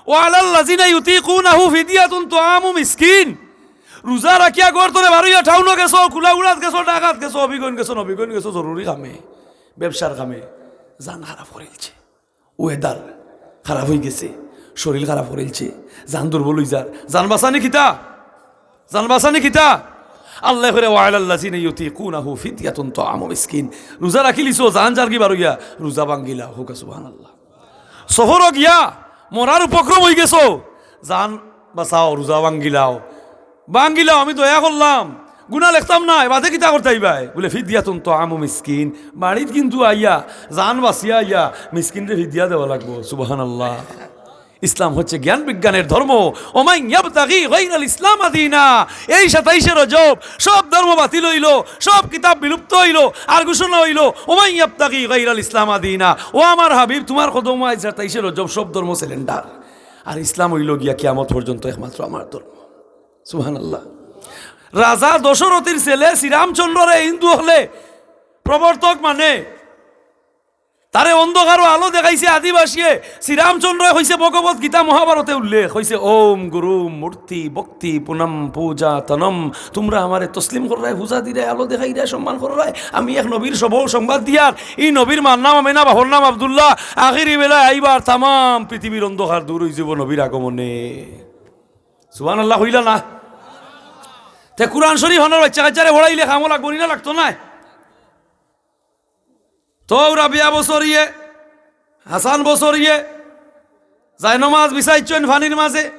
ওয়া আলাল্লাযিনা ইউতিকুনাহু ফিদিয়াতুন তুআমু মিসকিন।" রোজা রাখিয়া ঘর তনে বারইয়া টাউনো গেছো, কুলাউড়াত গেছো, ঢাকাত গেছো, হবিগঞ্জ গেছো, নবীগঞ্জ গেছো, জরুরি কামে, ব্যবসার কামে, জান খারাপ করিলছে। Weather খারাপ অইগেছে, শরীর খারাপ করিলছে, জান দুর্বল অইযার, জান বাঁচানি কিতা? জান বাঁচানি কিতা? আল্লায় কইরা, "ওয়া আলাল্লাযিনা ইউতিকুনাহু ফিদিয়াতুন তুআমু মিসকিন।" রোজা রাখিলিছো, জান যারগি বারইয়া, রোজা ভাঙ্গিলাও। কউক্কা সুবহানাল্লাহ। সফরো গিয়া মরার উপক্রম অইগেছো, জান বাঁচাও, রোজা ভাঙ্গিলাও। ভাঙ্গিলাও, আমি দয়া করলাম, গুনা লেখতাম নায়, বাদে কিতা করতায় ইবায়? বুলে, "ফিদিয়াতুন তুআমু মিসকিন।" বাড়িত কিন্তু আইয়া, জান বাঁচিয়া আইয়া, মিসকিনরে ফিদিয়া দেওয়া লাগবো। সুবহানাল্লাহ। ইসলাম হচ্ছে জ্ঞান বিজ্ঞানের ধর্ম। ওমান ইয়াবতাগি গায়রাল ইসলাম দীনা। এই সাতাইশে রজব সব ধর্ম বাতিল অইলো, সব কিতাব বিলুপ্ত অইলো, আর ঘোষণা অইলো, "ওমান ইয়াবতাগি গায়রাল ইসলাম দীনা।" ও আমার হাবিব, তুমার কদমো আইজ সাতাইশে রজব সব ধর্ম surrender। আর ইসলাম অইলো গিয়া কিয়ামত পর্যন্ত একমাত্র আমার ধর্ম। সুবহানাল্লাহ। রাজা দশরথীর ছেলে শ্রীরামচন্দ্ররে হিন্দু অকলে প্রবর্তক মানে, তারে অন্ধকারো আলো দেখাইছে আদিবাসীয়ে। শ্রীরামচন্দ্রয় কইছে, ভগবত গীতা মহাভারতে উল্লেখ, কইছে, "ওম গুরু মূর্তি ভক্তি পুনম পূজা তনম।" তুমরা আমারে তসলিম কররায়, পূজা দিরায়, আলো দেখাইরায়, সম্মান কররায়। আমি এক নবীর শুভ সংবাদ দিয়ার, ই নবীর মার নাম আমেনা, বাপর নাম আব্দুল্লাহ। আখেরি বেলায় আইবার, তামাম পৃথিবীর অন্ধকার দূর অইযিবো নবীর আগমনে। সুবহানাল্লাহ কইলা না? তে কুরআন শরীফ অনর বাইচ্চা কাইচ্চারে পড়াইলে কামো লাগবো নি না, লাগতো নায়? তো রাবিয়া বসরিয়ে, হাসান বসরিয়ে জায়নমাজ বিছাইছইন পানির মাজে,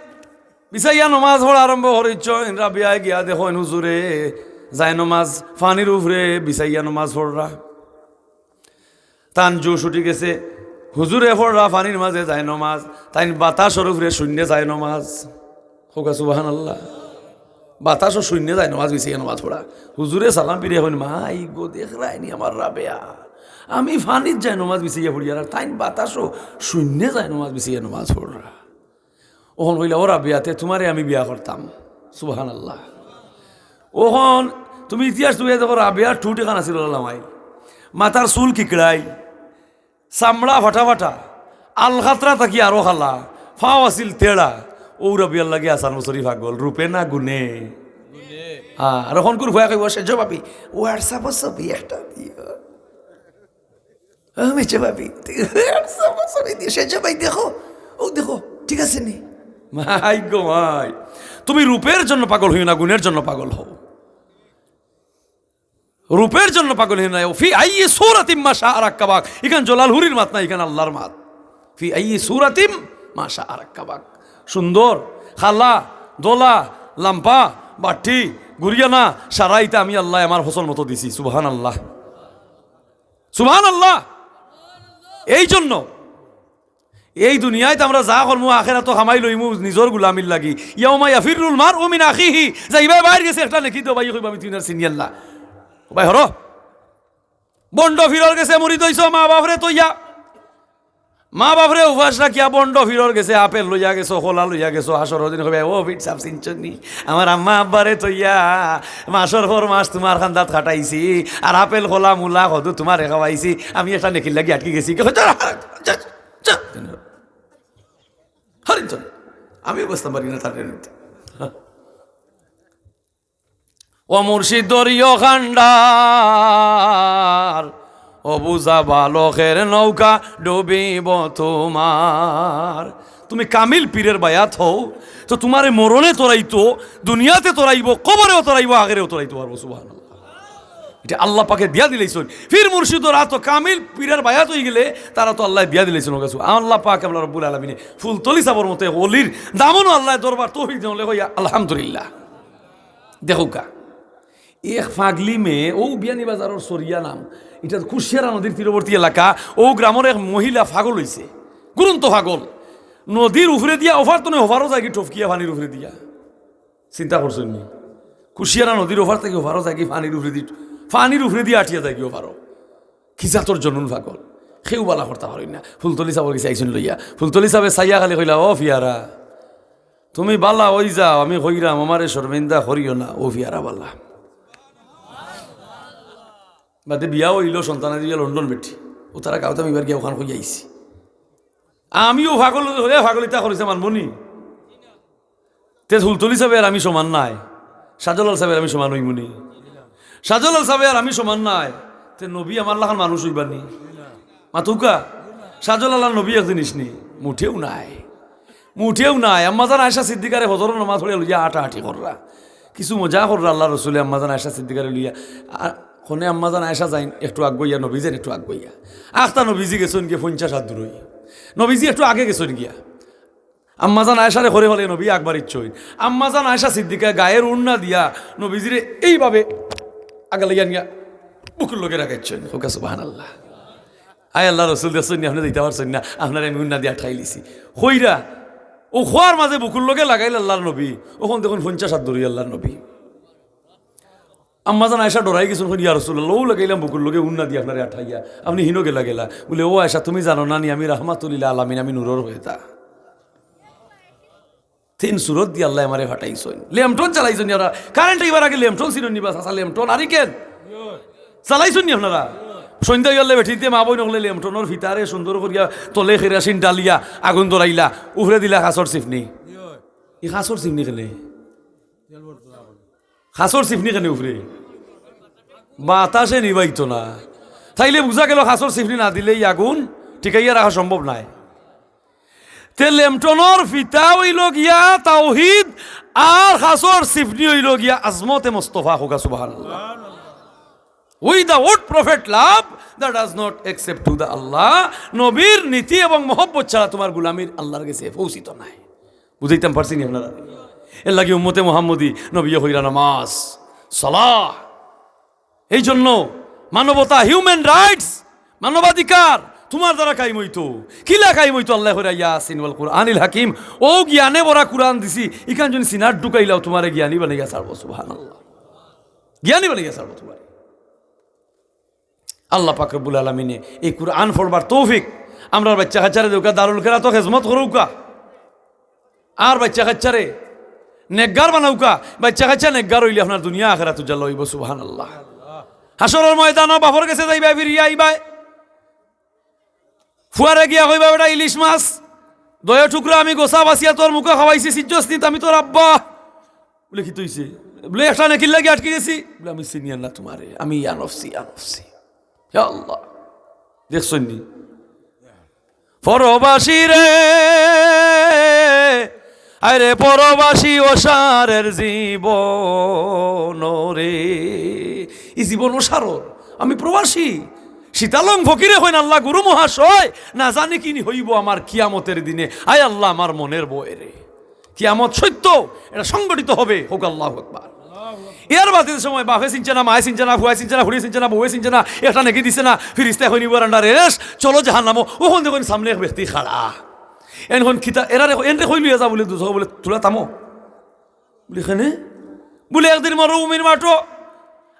বিছাইয়া নমাজ পড়া আরম্ভ করিছইন। রাবিয়ায় গিয়া দেখইন হুজুরে জায়নমাজ পানির উপরে বিছাইয়া নমাজ পড়রা। তান জোশ উঠি গেছে, হুজুরে পড়রা পানির মাজে জায়নমাজ, তাইন বাতাসর উপরে শূন্যে জায়নমাজ। কউক্কা সুবহানাল্লাহ। বাতাসো শূন্যে জায়নমাজ বিছাইয়া নমাজ পড়া। হুজুরে সালাম ফিরাইয়া কইন, "মাই গো, দেখরায়নি আমার রাবেয়া, আমি পানিত জায়নমাজ বিছাইয়া পড়িয়ার, আর তাইন বাতাসো শূন্যে জায়নমাজ বিছাইয়া নমাজ পড়রা।" অখন কইলা, "ও রাবেয়া, তে তুমারে আমি বিয়া করতাম।" সুবহানাল্লাহ। অখন তুমি ইতিহাস তুলিয়া দেখো, রাবেয়ার ঠুট এখান আছিল লামাইল, মাথার চুল কিকড়াইল, চামড়া ফাটা ফাটা, আলকাতরা থাকি আরো কালা, পাও আছিল তেড়া। অউ রাবিয়ার লাগি হাসান বসরি পাগল, রূপে না গুণে? হ্যাঁ, আর অখনকুর ফুয়ায় কইবো, "সেজো ভাবি, WhatsApp-ও ছবি একটা দিও।" ও মেজো ভাবি, WhatsApp-ও ছবি দিও, "সেজো ভাই দেখো, অউ দেখো, ঠিক আছে নি?" মাই গো মাই, তুমি রূপের জন্য পাগল হইও না, গুণের জন্য পাগল হও। রূপের জন্য পাগল হইও না। "ফি আইয়ি সূরাতিম মা শাআ রাক্কাবাক।" ইখান জলালহুরির মাত না, ইখান আল্লাহর মাত। "ফি আইয়ি সূরাতিম মা শাআ রাক্কাবাক।" সুন্দর, কালা, ধলা, লাম্বা, বাট্টি, গুরিয়ানা, সারা ইতা আমি আল্লায় আমার পছন্দ মতো দিছি। সুবহানাল্লাহ, সুবহানাল্লাহ। এই জন্য এই দুনিয়াত আমরা যা করমু, আখেরাতো কামাই লইমু নিজর গুলামির লাগি। ইয়াউমা ইয়াফিরুল মারউ মিন আখিহি। যাইবায় বাইর গেছে একটা নেকি দেও, ভাই কইবা, "আমি তুই না চিনি আল্লাহ।" ও ভাই, হরো। ভন্ড পীরর গেছে মুরিদ অইছো, মা বাপরে থইয়া। মা বাপরে উপাস রাখিয়া ভন্ড পীরর গেছে আপেল লইয়া গেছো, কলা লইয়া গেছো, হাশরর দিন কইবা, "ও পীর সাব চিনছো নি? আমার আম্মা আব্বারে থইয়া মাসর পর মাস তুমার কান্দাত খাটাইছি, আর আপেল, কলা, মুলা, কদু তুমারে খাওয়াইছি, আমি একটা নেকির লাগি আটকি গেছি।" হরিজন, আমিও বুঝতাম পারি না তার নিতে। ও মুর্শিদ দরিয়া খান্ডার, ও বুঝা বালকের নৌকা ডুবিব তোমার। তুমি কামিল পীরের বায়াত হও, তো তুমারে মরণে তরাইতো, দুনিয়াতে তরাইবো, কবরেও তরাইবো, আখেরেও তরাইতো পারবো। সুবহানাল্লাহ। ইটা আল্লাহ পাকে দিয়া দিলাইছইন। পীর মুর্শিদর আতো কামিল পীরের বায়াত অইগেলে তারা তো আল্লায় দিয়া দিলাইছইন। আল্লাহ পাক, আল্লাহ রব্বুল আলামিনে ফুলতলি সাবর মতো এক অলির দামনও আল্লায় দরবার তৌফিক দেন, অইলে কইয়া আলহামদুলিল্লাহ। দেখউক্কা, এক ফাগলি মেয়ে, অউ বিয়ানীবাজারর সরিয়া নাম, ইটা কুশিয়ারা নদীর তীরবর্তী এলাকা, অউ গ্রামর এক মহিলা ফাগল অইছে, গুরুন্ত ফাগল। নদীর উপরে দিয়া অফার তনে অফারও যায়গি টপকিয়া পানির উপরে দিয়া। চিন্তা করছইন নি? কুশিয়ারা নদীর অফার থাকি অফারও যায়গি পানির উপরে দি, পানির উপরে দিয়া আটিয়া যায়গি অফারও। কি জাতর জনুন ফাগল, কেউ বালা করতা পারইন না। ফুলতলি সাবর গেছে আইছইন লইয়া, ফুলতলি সাবে চাইয়া খালি কইলা, "ও ফিয়ারা, তুমি বালা অইযাও, আমি কইরাম, আমারে শরমিন্দা করিও না, ও ফিয়ারা বালা।" বাদে বিয়া অইলো, সন্তানাদি অইয়া লন্ডন বেটি। ও তারা গাঁওত আমি এবার গিয়া ওখান কই আইছি। আমিও পাগল, হলে পাগলিতা করিছে মানবো নি? তে ফুলতলি সাবে আর আমি সমান নায়, শাহজালাল সাবে আর আমি সমান অইমু নি? শাহজালাল সাবে আর আমি সমান নায়, তে নবী আমার লাখান মানুষ অইবা নি? মাতুক্কা, শাহজালাল আর নবী এক জিনিস নি? মুঠেও নায়, মুঠেও নায়। আম্মাজান আয়েশা সিদ্দিকারে ফজরর নামাজ পড়িয়া লইয়া আটাআটি কররা, কিছু মজা কররা আল্লার রসুলে আম্মাজান আয়েশা সিদ্দিকারে লইয়া। আর কনে আম্মাজান আয়েশা যাইন একটু আগুয়াইয়া, নবী যাইন একটু আগুয়াইয়া। আখতা নবীজি গেছইন গিয়া পঞ্চাশ হাত দূরই, নবীজি একটু আগে গেছইন গিয়া। আম্মাজান আয়েশারে করে ফেলে নবী আকবার ইচ্ছইন। আম্মাজান আয়েশা সিদ্দিকা গায়ের উন্না দিয়া নবীজিরে এইভাবে আগালাইয়া নিয়া বুকুর লগে রাখাইছইন। কউক্কা সুবহানাল্লাহ। আয় আল্লার রসুল, দেখছইন নি, আপনে যাইতা পারছইন না, আপনারে আমি উন্না দিয়া আটকাইলিছি। কইরা, ও খোয়ার মাঝে বুকুর লগে লাগাইল আল্লার নবী, অখন দেখইন পঞ্চাশ হাত দূরই আল্লার নবী। আম্মাজান আয়েশা ডরাই গেছইন, কইন, "ইয়া রাসূলুল্লাহ, অউ লাগাইলাম বুকুর লগে উন্না দিয়া আপনারে আটকাইয়া, আপনে হিনো গেলা গেলা।" বুলে, "ও আয়েশা, তুমি জানো না নি, আমি রাহমাতুল লিল আলামিন, আমি নূরর হয়ে তা।" তিন সুরত দিয়া আল্লায় আমারে ফাটাইছইন। লেমটন চালাইছইন নি আপনারা? কারেন্ট আইবার আগে লেমটন ছিলইন নি বা? চাচা, লেমটন, আর কেন? চালাইছইন নি আপনারা? সন্ধ্যা অইলে বেটিতে মা বইন অকলে লেমটনর ফিতারে সুন্দর করিয়া তলে কেরাসিন ডালিয়া আগুন ধরাইলা, উপরে দিলা কাচর চিফনি। ই কাচর চিফনি কেনে? কাচর চিফনি কেনে উপরে? বাতাসে নিবাইতো না। তাইলে বুঝা গেল কাচর চিফনি না দিলে ই আগুন টিকাইয়া রাখা সম্ভব নায়। তে লেমটনর ফিতা অইলো গিয়া তাওহীদ, আর কাচর চিফনি অইলো গিয়া আজমতে মোস্তফা। কউক্কা সুবহানাল্লাহ। Without prophet love, that does not accept to the Allah. নবীর নীতি এবং মহব্বত ছাড়া তুমার গুলামির আল্লার গেছে পৌঁছিত নায়। বুঝাইতাম পারছি নি আপনারা? এর লাগি উম্মতে মুহাম্মদী নবীয়ে কইরা নামাজ, সালাহ। এই জন্য মানবতা, হিউম্যান রাইটস, মানবাধিকার তুমার দ্বারা কায়েম অইতো। কিলা কায়েম অইতো? আল্লায় কইরা ইয়াসিন ওয়াল কুরআনিল হাকিম, অউ জ্ঞানে ভরা কুরআন দিছি, ইখান যদি সিনাত ঢুকাইলাও তুমারে জ্ঞানী বানাইয়া ছাড়বো। সুবহানাল্লাহ। জ্ঞানী বানাইয়া ছাড়বো তুমারে। আল্লাহ পাক রব্বুল আলামিনে এই কুরআন পড়বার তৌফিক আমরার বাইচ্চা কাইচ্চারে দেউক্কা, দারুল কেরাতো খেজমত করউক্কা, আর বাইচ্চা কাইচ্চারে নেককার বানাউক্কা। বাইচ্চা কাইচ্চা নেককার অইলে আপনার দুনিয়া আখেরাত উজালা অইবো। সুবহানাল্লাহ। হাশরর ময়দানো বাপর গেছে যাইবায়, ফিরিয়া আইবায়, ফুয়ারে গিয়া কইবা, "বেটা, ইলিশ মাছ দয় টুকরা আমি গোসা বাছিয়া তোর মুখো খাওয়াইছি, চিনছস নি? আমি তোর আব্বা।" বুলে, "কিতা অইছে?" বুলে, "একটা নেকির লাগি আটকি গেছি।" বুলে, "আমি চিনিয়ার না তুমারে, আমি ইয়া নফসি, ইয়া নফসি।" ইয়া আল্লাহ, দেখছইন নি? পরবাসী রে, আরে পরবাসী অসারের জীবন রে, ই জীবন অসারর, আমি প্রবাসী। শীতালং ফকিরে কইন, "আল্লাহ গুরু মহাশয়, না জানি কিনি হইব আমার কিয়ামতের দিনে। আয় আল্লাহ, আমার মনের ভয় রে।" কিয়ামত সত্য, এটা সংগঠিত হবে। কউক্কা আল্লাহু আকবার। এর বাদে সময় বাপে চিনছে না, মায়ে চিনছে না, ফুয়ায় চিনছে না, ফুড়িয়ে চিনছে না, বউয়ে চিনছে না, একটা নেকি দিছে না, ফিরিস্তায় কইন, "ইবার আন্ডারে রেস, চলো জাহান্নামো।" অখন দেখইন সামনে এক ব্যক্তি খাড়া। এন কইন, "কিতা, এরারে, এনরে কই লইয়া যা?" বুলে, "দুজখো।" বুলে, "তুরা থামো।" বুলে, "কেনে?" বুলে, "একদিন মরুভূমির মাঠো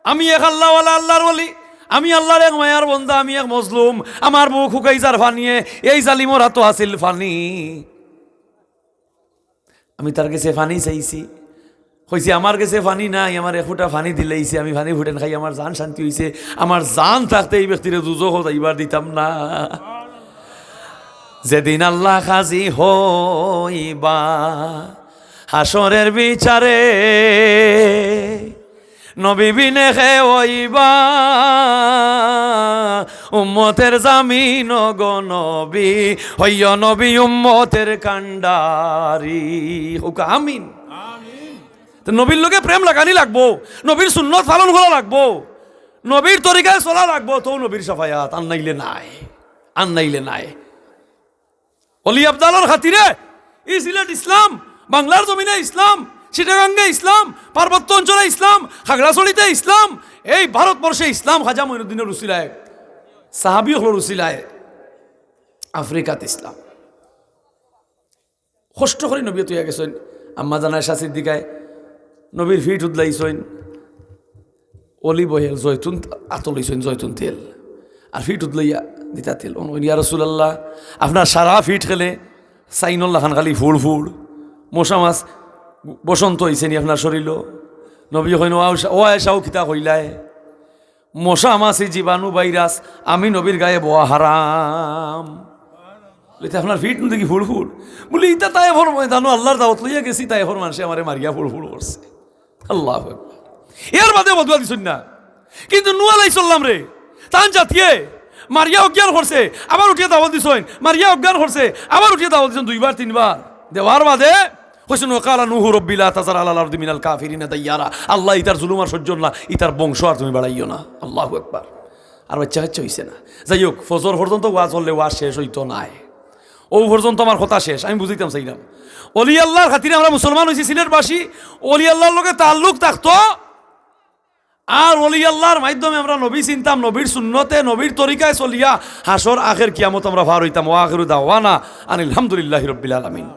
আমি এক আল্লাহওয়ালা, আল্লাহর ওলি, আমি আল্লাহর এক মায়ার বন্দা, আমি এক মজলুম, আমার বুক হুকাই যার পানিয়ে, এই জালিমর আতো আছিল পানি।" আমি তার গেছে পানি চাইছি, কইছি, "আমার গেছে পানি নাই, আমার এক ফুটা পানি দিলাইছে, আমি পানি ফুটেন খাই, আমার জান শান্তি অইছে, আমার জান থাকতে এই ব্যক্তিরে দুজখো যাইবার দিতাম না।" যেদিন আল্লাহ কাজী হইবা হাশরের বিচারে, নবী বিনে কে অইবা উম্মতের জামিন গো নবী, হইও নবী উম্মতের কান্ডারি। কউক্কা আমিন। তো নবীর লগে প্রেম লাগানি লাগবো, নবীর সুন্নত পালন করা লাগবো, নবীর তরিকায় চলা লাগবো, তো নবীর শাফায়াত, আর নাইলে নাই, আর নাইলে নাই। অলি আবদালর খাতিরে ই সিলেট ইসলাম, বাংলার জমিনে ইসলাম, চিটাগাঙ্গে ইসলাম, পার্বত্য অঞ্চলে ইসলাম, খাগড়াছড়িতে ইসলাম, এই ভারতবর্ষে ইসলাম খাজা মঈনুদ্দিনর উসিলায়, সাহাবী অকলর উসিলায় আফ্রিকাত ইসলাম। কষ্ট করি নবী থইয়া গেছইন, আম্মাজান আয়েশা সিদ্দিকায় নবীর ফিট উদলাইছইন। অলিভ অয়েল, জয়তুন আতো লইছইন, জয়তুন তেল, আর ফিট উদলাইয়া দিতা তেল। অন কইন, "ইয়া রাসূলুল্লাহ, আপনার সারা ফিট খেলে সাইনর লাখান খালি ফুড় ফুড়, মশা মাছ বসন্ত অইছে নি আপনার শরীলো?" নবী কইন, "ও আয়েশা, ও আয়েশা, ও কিতা কইলায়?" মশা মাছি জীবাণু ভাইরাস আমি নবীর গায়ে বওয়া হারাম। বলে, "তে আপনার ফিট নু দেখি ফুড়ফুড়।" বলি, "ইতা তায়েফর ময়দানো আল্লাহর দাওয়াত লইয়া গেছি, তায়েফর মানষে আমারে মারিয়া ফুড়ফুড় করছে।" আল্লাহু আকবার। এর বাদে বদুয়া দিছইন না। কিন্তু নূহ আলাইহিস সালামরে তান জাতিয়ে মারিয়া অজ্ঞান করছে, আবার উঠিয়া দাওয়াত দিছইন, মারিয়া অজ্ঞান করছে, আবার উঠিয়া দাওয়াত দিছইন দুইবার তিনবার। দেওয়ার বাদে কইছইন, "ওয়া ক্বালা নূহু রাব্বি লা তাযার আলাল আরদি মিনাল কাফিরিনা দাইয়ারা।" আল্লাহ, ইতার জুলুম আর সহ্য না, ইতার বংশ আর তুমি বাড়াইও না। আল্লাহু আকবার। আর বাচ্চা কাচ্চা অইছে না। যাই হোক, ফজর পর্যন্ত ওয়াজ করলে ওয়াজ শেষ অইতো নায়। অউ পর্যন্ত আমার কথা শেষ, আমি বুঝাইতাম চাইলাম। অলি আল্লাহর খাতিরে আমরা মুসলমান অইছি সিলেটবাসী, অলি আল্লাহর লগে তাল্লুক থাকতো, আর অলি আল্লাহর মাধ্যমে আমরা নবী চিনতাম, নবীর সুন্নতে, নবীর তরিকায় চলিয়া হাশর আখের কিয়ামত আমরা পার অইতাম। ওয়া আখিরু দাওয়ানা আনিল হামদুলিল্লাহি রাব্বিল আলামিন।